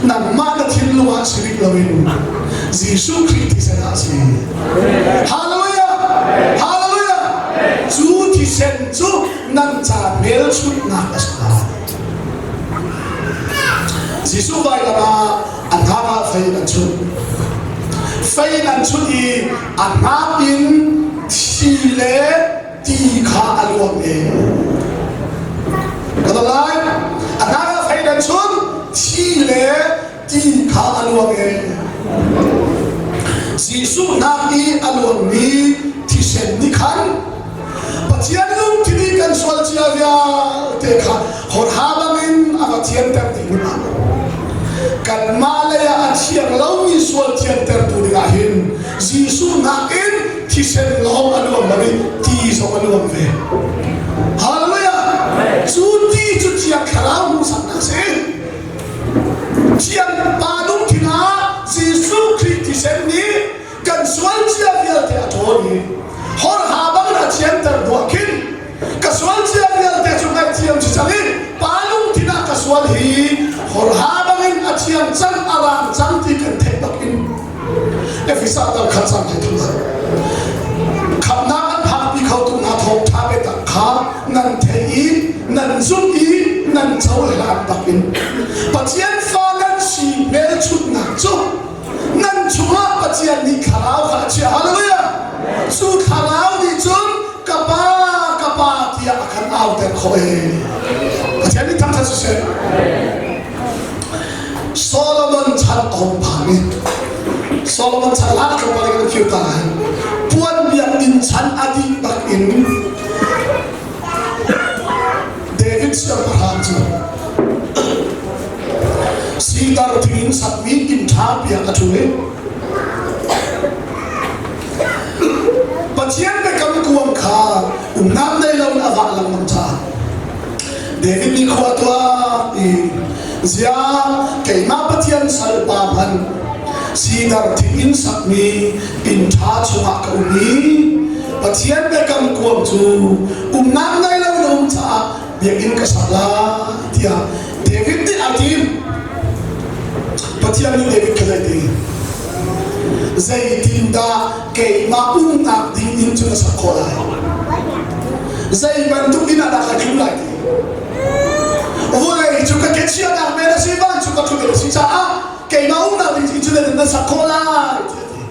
nangmah na thinlung ah si rih loin Jesuh Khrih thisen ah a si. Hallelujah! Hallelujah! Cu thisen cu nan ca hmelchunhnak a si lai. Jesuh vailam ah a hnak ah fei an chunh. Fei an chunh i a hnak in thi le ti kha a luang e. Ka lai. A hnak ah fei an chunh, thi le ti kha a luang e. Jesuh hnak i a luangmi thisen nih khan Pathian lungthin i kan sual cia vialte kha horha bangin a va thianter dih hmun ah kanmah lei ah a thiang lomi sual thiantertu dingah hin Jesuh nakin thisen lawng a luang lo i ti zong a luang ve. Hallelujah! Cu ti cu Thiang Thlarau hmuhsaknak a si. Thiang Pa lungthin ah Jesuh Khrih thisen nih kan sual cia vialte a ṭhawl i horha bangin a thianter hnuah khin ka sual cia vialte cu ngaihthiam si cang i Pa lungthin ah ka sual hi horha bangin a thiang cang a raang cang ti kan theih bak in Efesa dal khat cang he thum khamnak an phakpi khotu hna thawngṭha biatak kha nan theih i nan zumh i nan cohlan bak in Pathian fa nan si hmelchunhnak cu nan chungah Pathian nih thlarau kha a chiah. Hallelujah! Cu thlarau nih cun ka pa, ka pa tiah a kan auter khawh ee. Pathian nih thangṭhat siseh. Solomon chan a hung phan i Solomon chan hlan tlawmpal in kan khiu ta lai. Puan biakinn chan a dih bak in David siangpahrang cu sidar thing in sakmi inn ṭha piak a ṭhu i Pathian biakam kuang kha umnak nei loin a vah lengmang caah David nih khua tuak i ziah keimah Pathian salpa hmanh sidar thing in sakmi inn ṭha chungah ka um i Pathian biakam kuang cu umnak nei lo na um caah biakinn ka sak lai tiah David nih a tim. Pathian nih David kha zeiti zeitindah keimah umnak ding inn cu na sak khawh lai? Zei bantuk inn ah dah ka tlung lai ti? Vawlei cu ka kechiahnak men a si, van cu ka ṭhut a si caah keimah umnak ding inn cu na sak khawh lai ti a ti.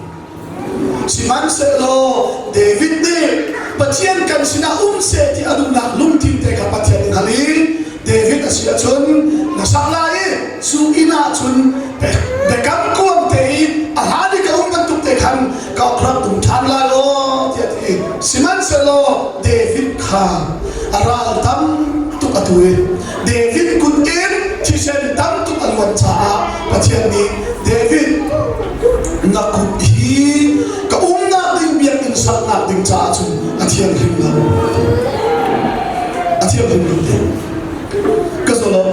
Sihmanhsehlaw David nih Pathian kan sinah um seh ti a duhnak lungthin te kha Pathian nih hal i David a si ahcun na sak lai i cu inn ah cun biakam kuang te i a hlan i ka um bantuk te khan ka rak tum ṭhan lai law tiah a ti. Sihmanhsehlaw David kha a ral tam tuk a tu i David kut in thisen tam tuk a luan caah Pathian nih David na kut hi ka umnak ding biakinn saknak ding caah cun a thianghlim lo. A thianghlim lo ti. Ka zolo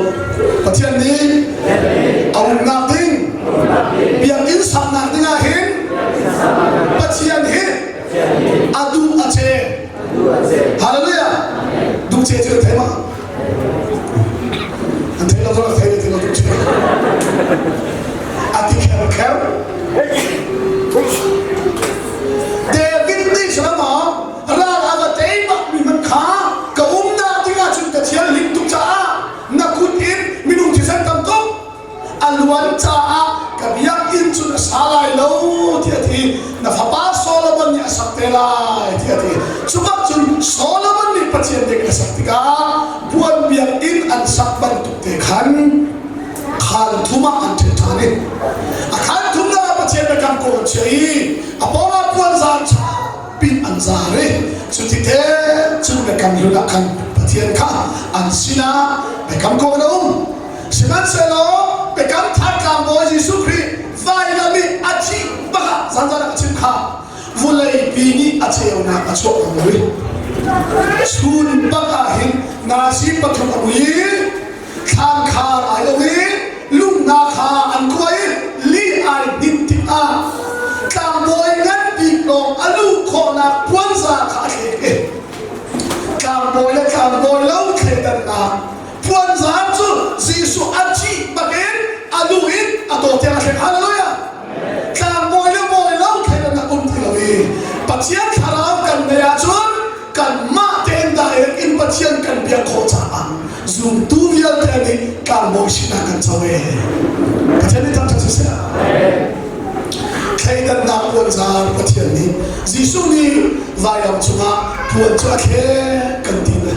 Pathian nih. umnak ding biakinn saknak ding ah hin Pathian hi a duh a che. Hallelujah. Duh che cu thei ma? An thei lo zong thei ti lo duh che. A ti kher kher. David nih cun ral a va tei bak mi hmanh kha ka umnak ding ah cun ka thianghlim tuk caah na kut in minung thisen tam tuk a luan caah ka biakinn cun a sa lai lo tiah a ti. Na fapa Solomon nih a sak te lai tiah a ti. Cu bak cun Solomon nih Pathian biakinn a sak tikah puan biakinn an sak bantuk te khan khaan thum ah an ṭhen ṭhan i a khaan thumnak ah Pathian biakam kawl an chiah i a pawngah puanzar pin an zar i cuti te cun biakam hlun ah khan Pathian kha an sinah biakam ko in a um. Sihmanhsehlaw biakam thar tlangbawi Jesuh Khrih vailam i a thih bak ah zanzan ah a chim kha vawleipi nih a ceunak a chuah ko lo i chun bak ah hin nazi pathum a mui thlan khar ai lo i lunghna kha an kuai i li ai hninh tikah tlangbawi ngan bik lawng a luh khawhnak puanzar kha a thlek i tlangbawi le tlangbawi lo thleidannak puanzar cu Jesuh a thih bakin a lu in a taw tiang a thlek. Hallelujah! Tlangbawi le bawi lo thleidannak um ti lo i Pathian thlarau kan neih ahcun kanmah tein direct in Pathian kan biak khawh caah zumtu vialte nih tlangbawi sinak kan co e. Pathian nih thangṭhat siseh. Thleidannak puanzar Pathian nih Jesuh nih vailam cungah puan cu a thlek kan ti le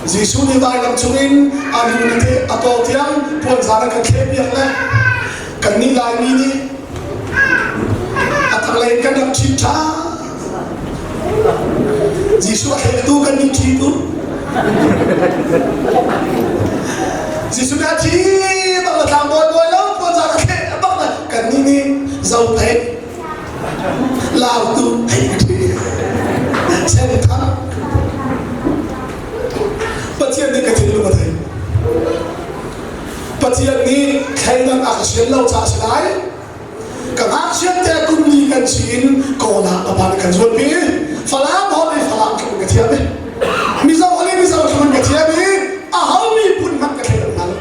Jesuh nih vailam cungin a lu na te a taw tiang puanzar a kan thlehpiak le kannih Laimi nih a tanglei kan rak ṭhit ṭha. Jesuh a thlektu kan nih ṭhitu. Jesuh nih a thi bak na tlang bawi bawi lo puanzar a thleh bak na kannih nih zophei lautu hei ṭhi senthang Pathian nih ka thinlung a thei. Pathian nih thleidan a ka sian lo caah si lai. Ka ngakchiat te kum ni kan si in Kawl ah ka pa nih kan zuanpi. Falam holh i Falam tluk in ka thiam i Mizo holh i Mizo tluk in ka thiam i aho miphun hmanh ka thleidan hna lo.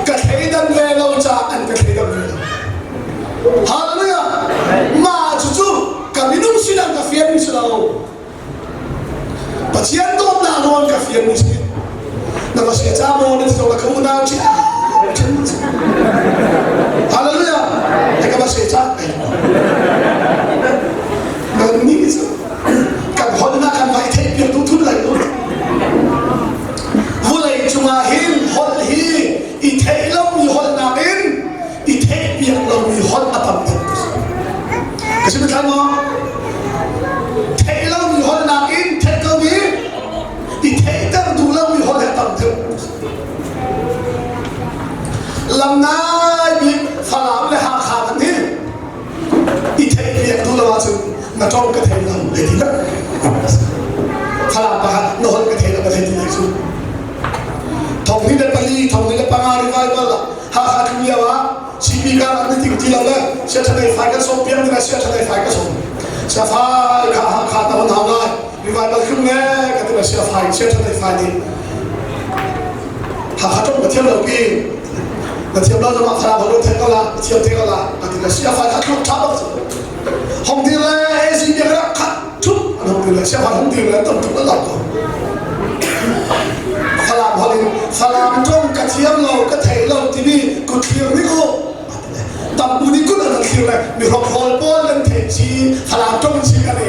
Ka thleidan ve lo caah an ka thleidan ve lo. Hallelujah! Mah cucu ka minung sinak ka fian si lo. Pathian dawtnak nawl ka fian mu si. Na va si ca maw na ti la ka unau chi Hallelujah. Na ka va si ca Nan ni cu kan holh na kan vai theih piak tu thun lai lu. Vulei cungah hin holh hi i theih lomi holh nakin i theih piak lomi holh a tam deuh. Ka si thlan maw? Theih lomi holh nakin theih komi i theihter duh lomi holh he tam deuh. Lam ngai bik Falam le Hakha kan hi i theih piak duh lo ahcun na ṭong ka thei lo hei ti dah. Falam pa kha na holh ka thei lo ka thei ti lai cu. Thong hnih le pali, thong hnih le panga revival ah Hakha tlung lio ah CP kar an ti ti lo le siathanei fai kan sawm piang ding siathanei fai ka sawm. Siafai kha Hakha ta hon hau lai revival tlung ne ka ti siafai siathanei fai nih Hakha ṭong ka thiam lo pi na thiam lo zong ah Falam hong thei ko la thiam te ko la a ti le siafai kha tluk ṭha bak cu hong dir le AC biak rak khat ṭhup an hong dir le siafai hong dir le tam tuk la ko Falam holh in Falam ṭong ka thiam lo ka thei lo timi kut thlir nih u tampu nih kut an thlir le mi hrokhrol pawl nan theih chi Falam ṭong chi ka le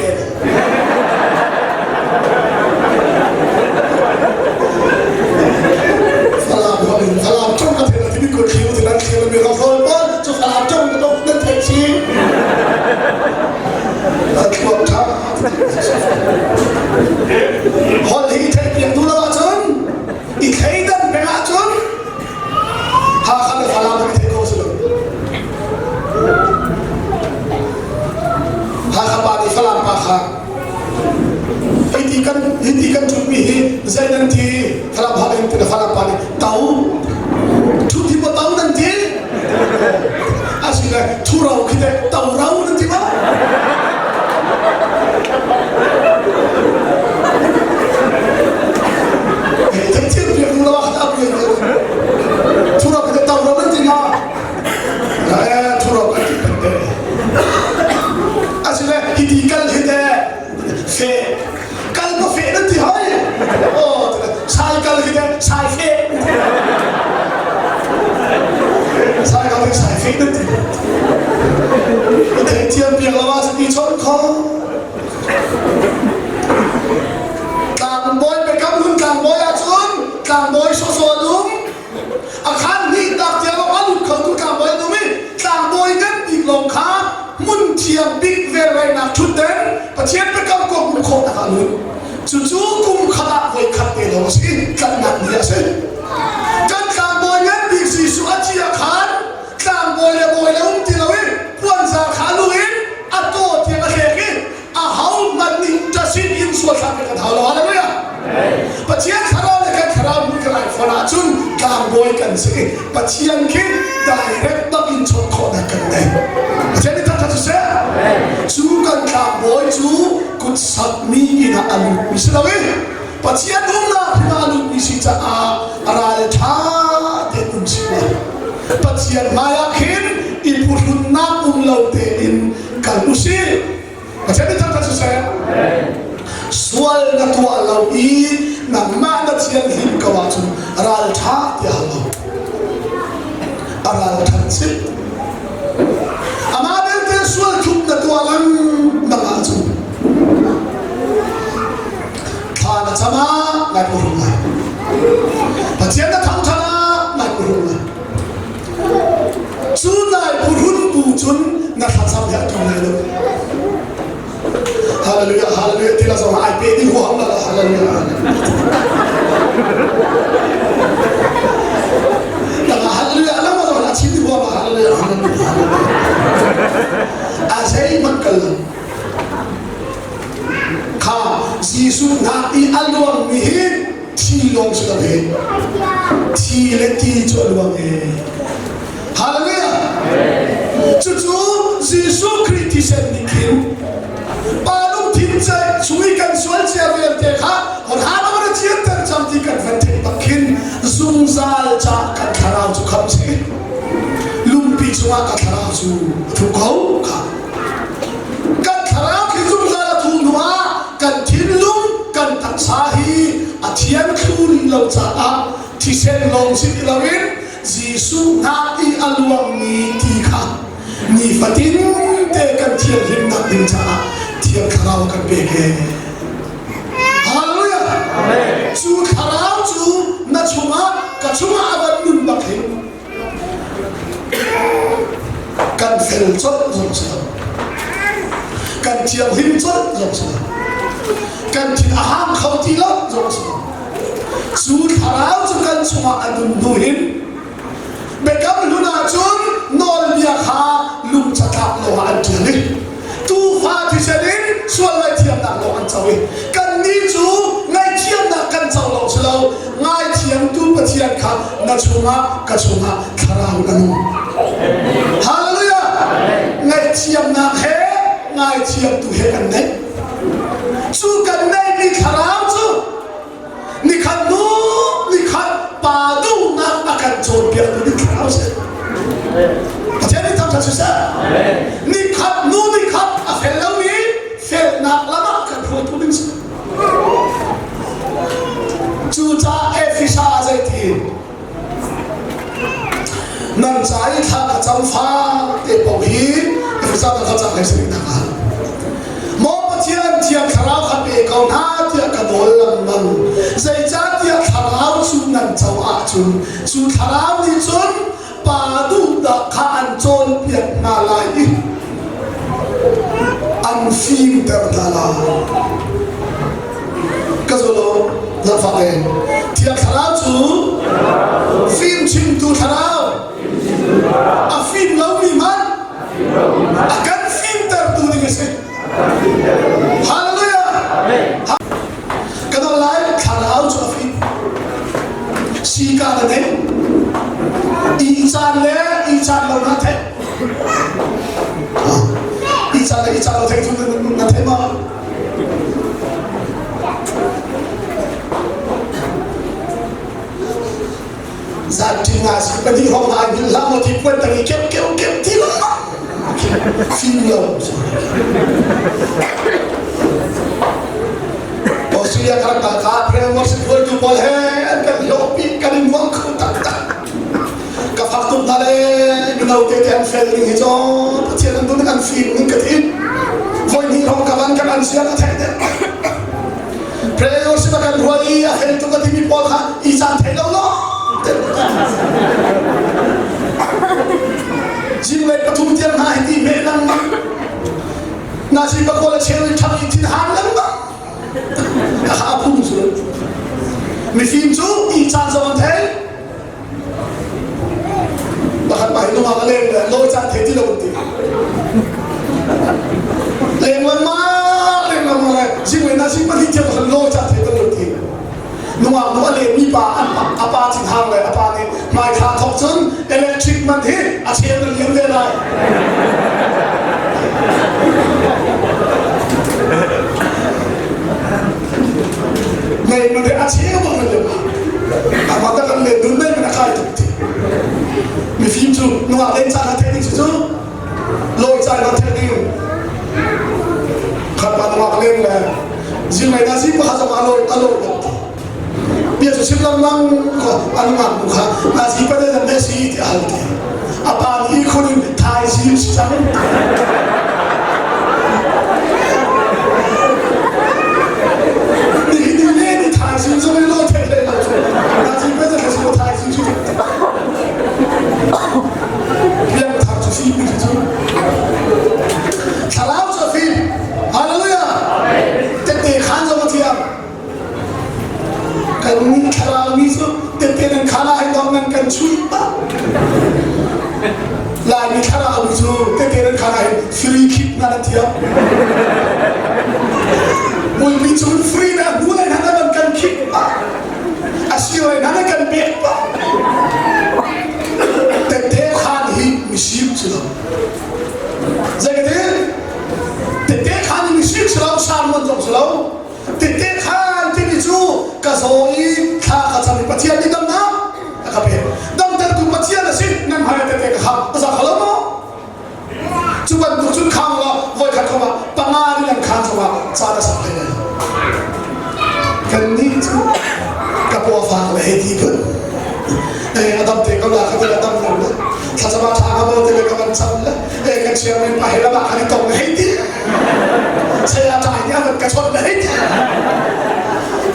Falam holh in Falam ṭong ka thei lo timi kut thlir ti nan thlir le mi hrokhrol pawl cu Falam ṭong ka ṭong nan theih chi a thluak ṭha Holh hi theihpiak duh lo ahcun i thleidan peng ahcun Hakha le Falam kan i thei kho si lo. Hakha pa nih Falam pa kha hiti kan hiti kan ṭhutmi hi zei nan ti Falam holh in ti Falam pa nih to. chawn khawh. Tlangbawi biakam hlun tlangbawi ahcun tlangbawi sawsawh an um. A khan hnih tak tiang a lut khotu tlangbawi an um i tlangbawi ngan bik lawng kha hmun thiang bik velraihnak ṭhutden Pathian biakam kong hmuh khawhnak ah a lut. Cucu kum khat ah voi khat te lawng a si i tlanhnak ni a si. Kan tlangbawi ngan bik Jesuh a thi ah khan tlangbawi le bawi le um ti lo i puanzar kha lu in a taw tiang a hlek i a ho hmanh nih ṭasin in sual thlak kan hau lo. Hallelujah! Pathian thlarau le kan thlarau nih kan ai ahcun tlangbawi kan si. Pathian khi direct bak in chawnh khawhnak kan nei. Pathian nih thangṭhat siseh. Cu kan tlangbawi cu kut sakmi inn ah a lutmi si lo i Pathian umnak hrim ah a lutmi si caah a ral ṭha tein um si lai. Pathian hmaiah khin i phuhrunnak um lo tein kal usih. Pathian nih thangṭhat siseh. Sual na tuah lo i nangmah na thianhlim ko ahcun ralṭha ti hau lo. A ralṭhat si. Amah belte sual thup na tuah lengmang ahcun thla na cam ah nai phuhrung lai. Pathian na thangṭhat ah nai phuhrung lai. Cu nai phuhrun bu cun na thlacam hi a ṭum lai lo. Hallelujah, hallelujah ti la zong ai pe ding huam la hallelujah. Tanga hallelujah alam ma zong a chim ding huam hallelujah, hallelujah, hallelujah. A zei man kal lo. Kha Jesuh hna i a luang mi hi thi lawng si lo hi thi le ti cu a luang e hallelujah cucu Jesuh Khrih thisen nih khin pa lungthin chung i kan sual cia vialte kha hram a thianter cang ti kan van theih bak khin zungzal ca kan thlarau cu khamh si lungpi chungah ka thlarau cu a thu ko kha Kan thlarau khi zungzal a thuh hnuah kan thinlung, kan taksa hi a thian thlu rih lo caah thisen lawng si ti loin Jesuh hna i a luangmi ti kha nifatin te kan thianhlimnak ding caah Thiang Thlarau a kan pek ee. Hallelujah! Cu thlarau cu na chungah ka chungah a van nun bak hin Kan fel colh zong si lo. Kan thianghlim colh zong si lo. Kan thin a hang kho ti lo zong si lo. Cu thlarau cu kan chungah a nun hnu hin Biakam hlun ahcun nawlbia kha lungcatlap lawngah an ṭial i tuufa thisen in sual ngaihthiamnak lawng an co i kannih cu ngaihthiamnak kan co lo si lo ngaithiamtu Pathian kha na chungah ka chungah thlarau na nung. Hallelujah! Ngaihthiamnak he ngaithiamtu he kan neih. Cu kan neihmi thlarau cu nikhat hnu nikhat pa duhnak a kan cawnpiaktu ding thlarau si. Pathian nih thangṭhat siseh. Nikhat hnu nikhat a fel lomi felnak lam ah kan hruaitu ding si. Cucaah Efesa ah zeiti nan ca i thla ka cam fa te paoh hi Efesa ka cang hlei si nak ah Maw Pathian Thiang Thlarau kha pe ko hna tiah ka nawl lengmang zeicahtiah Thlarau cu nan co ahcun cu Thlarau nih cun pa duhnak kha an cawnpiak hna lai i an fimter hna lai. Ka zolo zafak e Thiang Thlarau cu fimchimtu thlarau a fim lomi hmanh a kan fimtertu ding a si. Hallelujah! Ka dal lai thlarau cu a fim. Sika na nei. I caan le i caan lo na theih. I caan le i caan lo theih cu na theih ma? Zan ṭin nga si pahnih hong ai hngilh hlah maw ti puan tang i keuh keuh keuh ti lengmang fim lo Australia kan kal ka prayer worship hruaitu pawl he an kan hlawhpi kan in nuam kho taktak ka fak tuk hna le mino te te an fel ning hi cu Pathian an dun an fim ning ka ti. Van kan an siang a theih deuh. Prayer worship a kan ruai i a fel tuk a timi pawl kha i caan thei lo lo. Zinglei pathum tiang hna hi ti meh lengmang. Na si pakua le cheu in ṭhang i thin han lengmang. Ka kha a phung cu. Mifim cu i caan zong an thei. Pakhat pa hi nungak a leng le lawi caan thei ti lo an ti. Leng lengmang leng lengmang le zinglei na zing pahnih tiang khan lawi caan thei ti lo ti. Nungak nu a len mi pa an a pa thinhang le a pa nih hmaithla thok cun electric man hi a cheu na liam ve lai. Nei man hi a cheu bak na liam. Amah tak an len dun nei man a kai tuk ti. Mifim cu nungak len caan ah thei ding cu lawi caan ah thei ding. Khat pa nungak len le zinglei na zing pakhat zong a lawi a lawi tuk ti. Bia cu chim lengmang ko a nungak nu kha na zi pa le lam si ti a hal ti. A pa nih khun in thai zi si cang. Nihin ni le ni thai zi zong in lawi thei hlei lo cu. Na zi pa le si thai zi cu. Biak thar cu fim mi cu. Thlarau cu fim. Hallelujah. Tette khan zong a thiam. Kan nih thlarau mi cu tette nan khan ah hin dong nan kan chuih bak. Laimi thlarau mi cu tette nan khan ah hin free kick na nan thiam. Pulpi cun free na hnu lai hna nan kan kick bak. Asio hna nan kan pek bak. Tette khan hi misip cu lo. Zeitin? Tette khan hi misip si lo, sermon zong si lo. Tette khan timi cu ka zaw i thla ka cam i Pathian nih damnak a ka pek. Damtertu Pathian a si, nan hmai ah tette ka kham. A za kho lo maw? Cu bantuk cun khang law voikhat khom ah panga ni nan khan zongah caan a sak hlei lai lo. Kannih cu ka paw fak le hei ti phun. Eh, a dam te ko la ka ti la dam lo le. Thlacam ah ṭha ka bo te le ka van cam le. Eh, kan chairman pa he lamah kan i tong le hei ti. Saya ṭai nih a van ka chawnh le hei ti.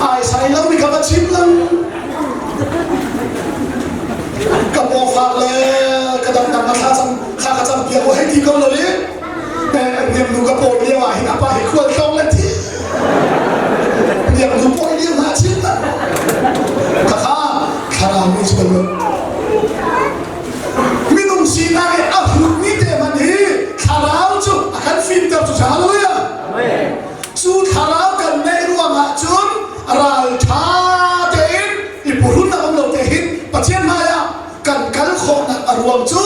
Ai sai lo mi ka va chim lang. Ka paw fak le ka dam dam thla cam thla ka cam piak hei ti ko lo i niam nu ka pawi lio ah hin apa hi khual tlawng le ti niam nu pawi lio hna chin la khakha thlarau mi cu lo minung sinak i a hrutmi te hmanh hi thlarau cu a kan fimter cu hallelujah cu thlarau kan neih ruangah cun ralṭha tein i purhunnak um lo te hin Pathian hmaiah kan kal khawhnak a ruang cu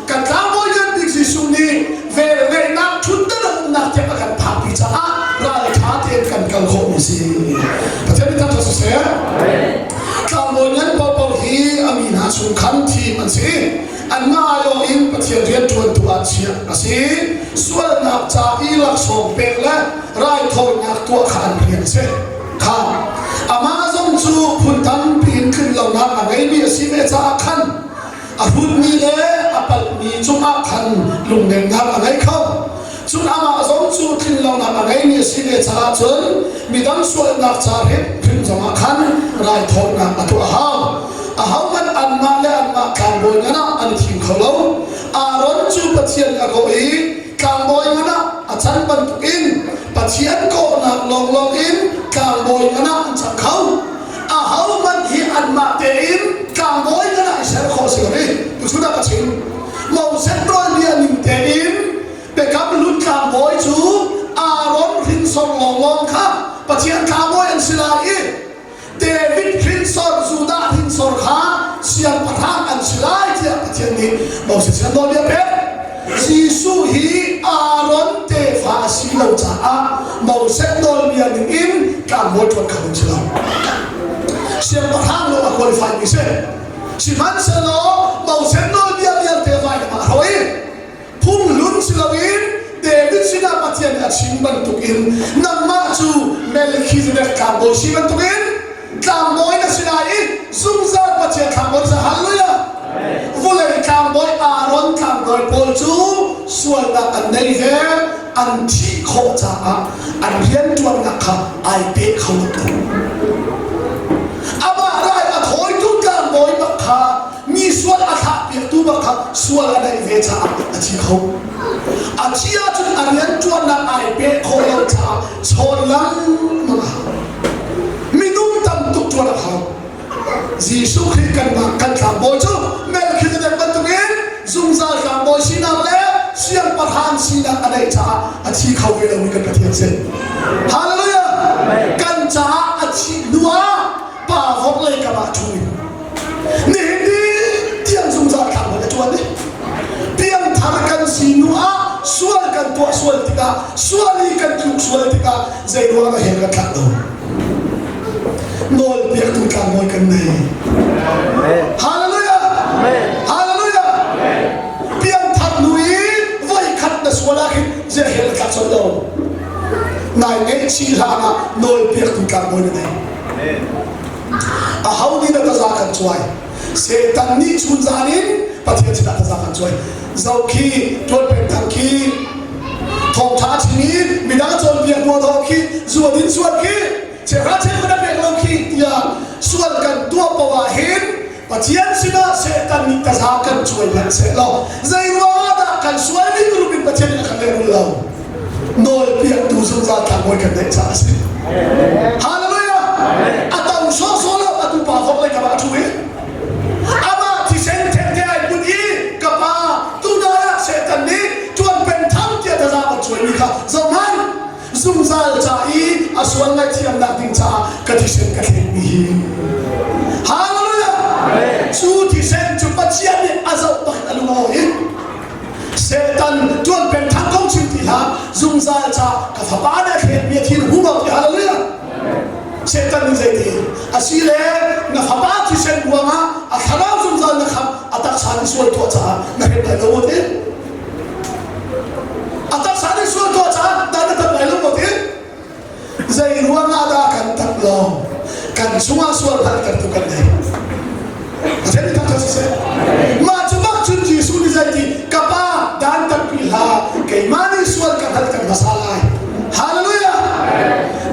kan tlangbawi lian bik Jesuh nih velngeihnak ṭhutdan a umnak tiang a kan phakpi caah ralṭha tein kan kal khawhmi si. Pathian nih thangṭhat siseh. Tlangbawi ngan paohpaoh hi a mi hna chung khan thim an si. Anmah aiawh in Pathian rianṭuantu ah chiah a si. Sualnak ca i laksawng pek le raithawinak tuah kha an rian a si. Kha amah zong cu phun tampi in tlinlonak a ngeimi a si ve caah khan a hrutmi le a palhmi cungah khan lungnemnak a ngei kho. Cun amah zong cu tlinlonak a ngeimi a si ve caah cun midang sualnak ca hrimhrim zongah khan raithawinak a tuah a hau. Ahohmanh anmah le anmah tlangbawi ngan ah an i thim kho lo. Aaron cu Pathian a kawh i tlangbawi ngan ah a can bantukin Pathian kawhnak lawnglawng in tlangbawi ngan ah an cang kho. Ahohmanh hi anmah tein tlangbawi ngan ah i ser khawh si lo i tuchun ah ka chim. Moses nawlbia ning tein Biakam Hlun tlangbawi cu Aaron hrinsor lawnglawng kha Pathian tlangbawi an si lai i David hrinsor Judah hrinsor kha siangpahrang an si lai tiah Pathian nih Moses sin nawlbia pek. Jesuh hi Aaron tefa a si lo caah Moses nawlbia ning in tlangbawi ṭuan kho an si lo. Siangpahrang lawng a qualify mi si. Sihmanhsehlaw Moses nawlbia vialte vailam ah a hrawh i phunghlun si loin David sinah Pathian nih a chim bantukin nangmah cu Melchizedek tlangbawi si bantukin tlangbawi na si lai i zungzal Pathian tlangbawi sa hallelujah vulei tlangbawi Aaron tlangbawi pawl cu sualnak an nei ve. an thih khawh caah an rianṭuannak kha ai pe kho lo. Amah rai a thawitu tlangbawi bak kha mi sual a thlahpiaktu bak kha sual a neih ve caah a thi kho. A thi ahcun a rianṭuannak ai peh khawh lo caah chawn lengmang a hau. Minung tam tuk ṭuan a hau. Jesuh Khrih kanmah kan tlangbawi cu Melchizedek bantukin zungzal tlangbawi sinak le siangpahrang sinak a neih caah a thi kho ve lomi kan Pathian si. Hallelujah! Kan caah a thih hnu ah pa vorlei kam ah ṭhu in nihin ni tiang zungzal tlangbawi a ṭuan i piangthar kan si hnu ah sual kan tuah sual tikah sual i kan tluk sual tikah zei ruang ah hell kan tlak lo? Nawlpiaktu tlangbawi kan nei. Hallelujah! Hallelujah! Piangthar nu i voi khat na sual ah khin zia hell na tlak colh lo. Nai ngaihchih hlan ah nawlpiaktu tlangbawi na nei. Aho nih dah taza kan cuai? Satan nih chunzan in Pathian sinah taza kan cuai. Zoh khi, tuan peng thang khi, thawngtha chim i midang cawnpiak mualho khi, zuan in sual khi, cheuhra cheuhra na pek lo khi tiah sual kan tuah poah hin Pathian sinah Satan nih taza kan cuai hmanh seh law zei ruangah dah kan sual ning rup in Pathian nih a kan lehrul lo? Nawlpiaktu zungzal tlangbawi kan neih caah a si. Hallelujah! A to sawhsawh lo, atu pa vok lei kam ah a ṭhu i amah thisen thengte ai put i ka pa tunai ah Satan nih ṭuan peng thang tiah taza a cuaimi kha zohhmanh zungzal ca i a sual ngaihthiamnak ding caah ka thisen ka thletmi hi. Hallelujah! Cu thisen cu Pathian nih a zoh bak in a lung a awi. Satan tuan peng thang kong chim ti hlah zungzal ca ka fapa nih a thletmi a thin hu ti hallelujah Satan nih zeiti asi le na fapa thisen ruangah a thlarau zungzal na khamh a taksa nih sual tuah caah na hrem lai lo ti a taksa nih sual tuah caah dan na tat lai lo ti Zei ruangah dah kan tap lo? Kan chungah sual hngalhtertu kan nei. Pathian nih thangṭhat siseh. Mah cu bak cun Jesuh nih zeiti ka pa dan tampi hlah keimah nih sual ka hngalhter hmasa lai. Hallelujah!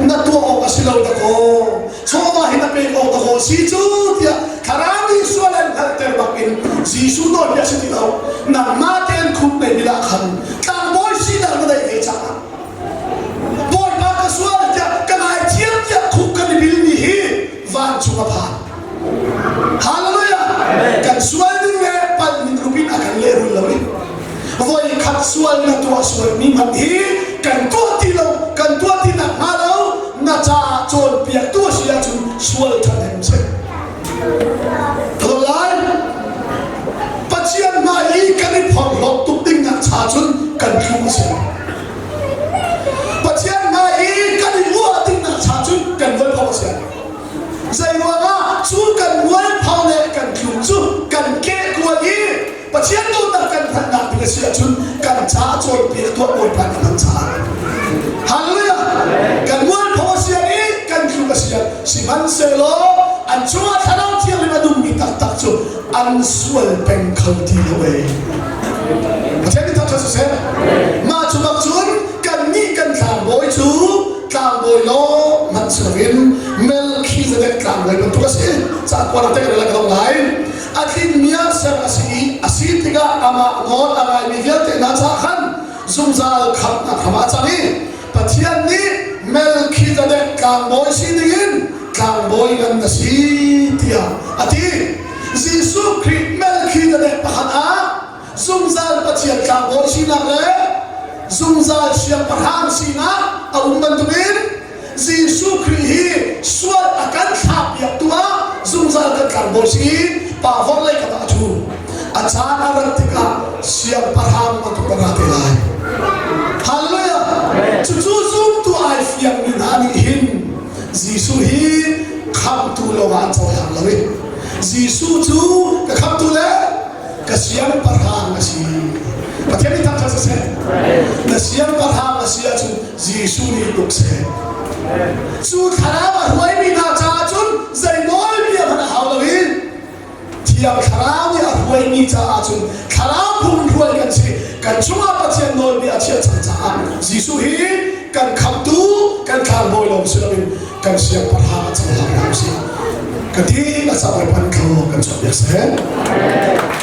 Na tuah awk a si lo dakaw. Chawva hi na pek awk dakaw si cu tiah thlarau nih sual an hngalhter bak in Jesuh nawlbia si ti lo. Nangmah tein khup nei bila khan tlangbawi sinak na neih ve caah Bawipa ka sual tiah ka ngaithiam tiah khuk kan i bilmi hi vancung a phan. Hallelujah! Kan sual ning le palh ning rup in a kan lehrul lo i voi khat sual na tuah sualmi hmanh hi kan tuah ti lo, kan tuah ti nak hnga lo na caah cawnpiaktu a si ahcun sual ṭhan hem seh. Lai Pathian hmai i kan i phorhlawt tuk ding nak cha cun kan thlum a si. Pathian hmai i kan i uah ding nak cha cun kan mualpho a si. Zei ruangah cu kan mualpho le kan tlum cu kan kehkual i Pathian dawtnak kan hngalhnak ding a si ahcun kan caah cawnpiak tuah Bawipa nih kan caah. Hallelujah! Kan mualpho a si i kan tluk a si sihmanhsehlaw an cungah thlarau thianghlim a nungmi taktak cu an sual peng kho ti lo ei. Pathian nih thangṭhat siseh. Mah cu bak cun kannih kan tlangbawi cu tlangbawi law hmanh si loin Melchizedek tlangbawi bantuk a si. Ca kuan te kan la lai. A tlinmi ah ser a si i a si tikah amah nawl a ngaimi vialte hna caah khan zungzal khamhnak ram ah a cang i Pathian nih Melchizedek tlangbawi si dingin tlangbawi ngan na si tiah a ti. Jesuh Khrih Melchizedek pakhat ah zungzal Pathian tlangbawi sinak le zungzal siangpahrang sinak a um bantukin Jesuh Khrih hi sual a kan thlahpiaktu ah zungzal kan tlangbawi si i Pa vorlei kam ah a ṭhu. A caan a rat tikah siangpahrang bantuk a ra te lai. Hallelujah! Cucu zumtu ai fiangmi hna nih hin Jesuh hi khamhtu lawngah an cohlang lo i Jesuh cu ka khamhtu le ka siangpahrang a si. Pathian nih thangṭhat siseh. Na siangpahrang a si ahcun Jesuh nih tuk seh. Cu thlarau a hruaimi hna caah cun zei nawlbia hmanh a hau lo i Thiang Thlarau nih a hruaimi caah cun thlarau. phung hruai kan si. Kan chungah Pathian nawlbia a chiah cang caah Jesuh hi kan khamtu, kan tlangbawi lawng si loin kan siangpahrang a cohlang hna usih. Ka ti a ca Bawipa nih thlaw kan chuah piak seh.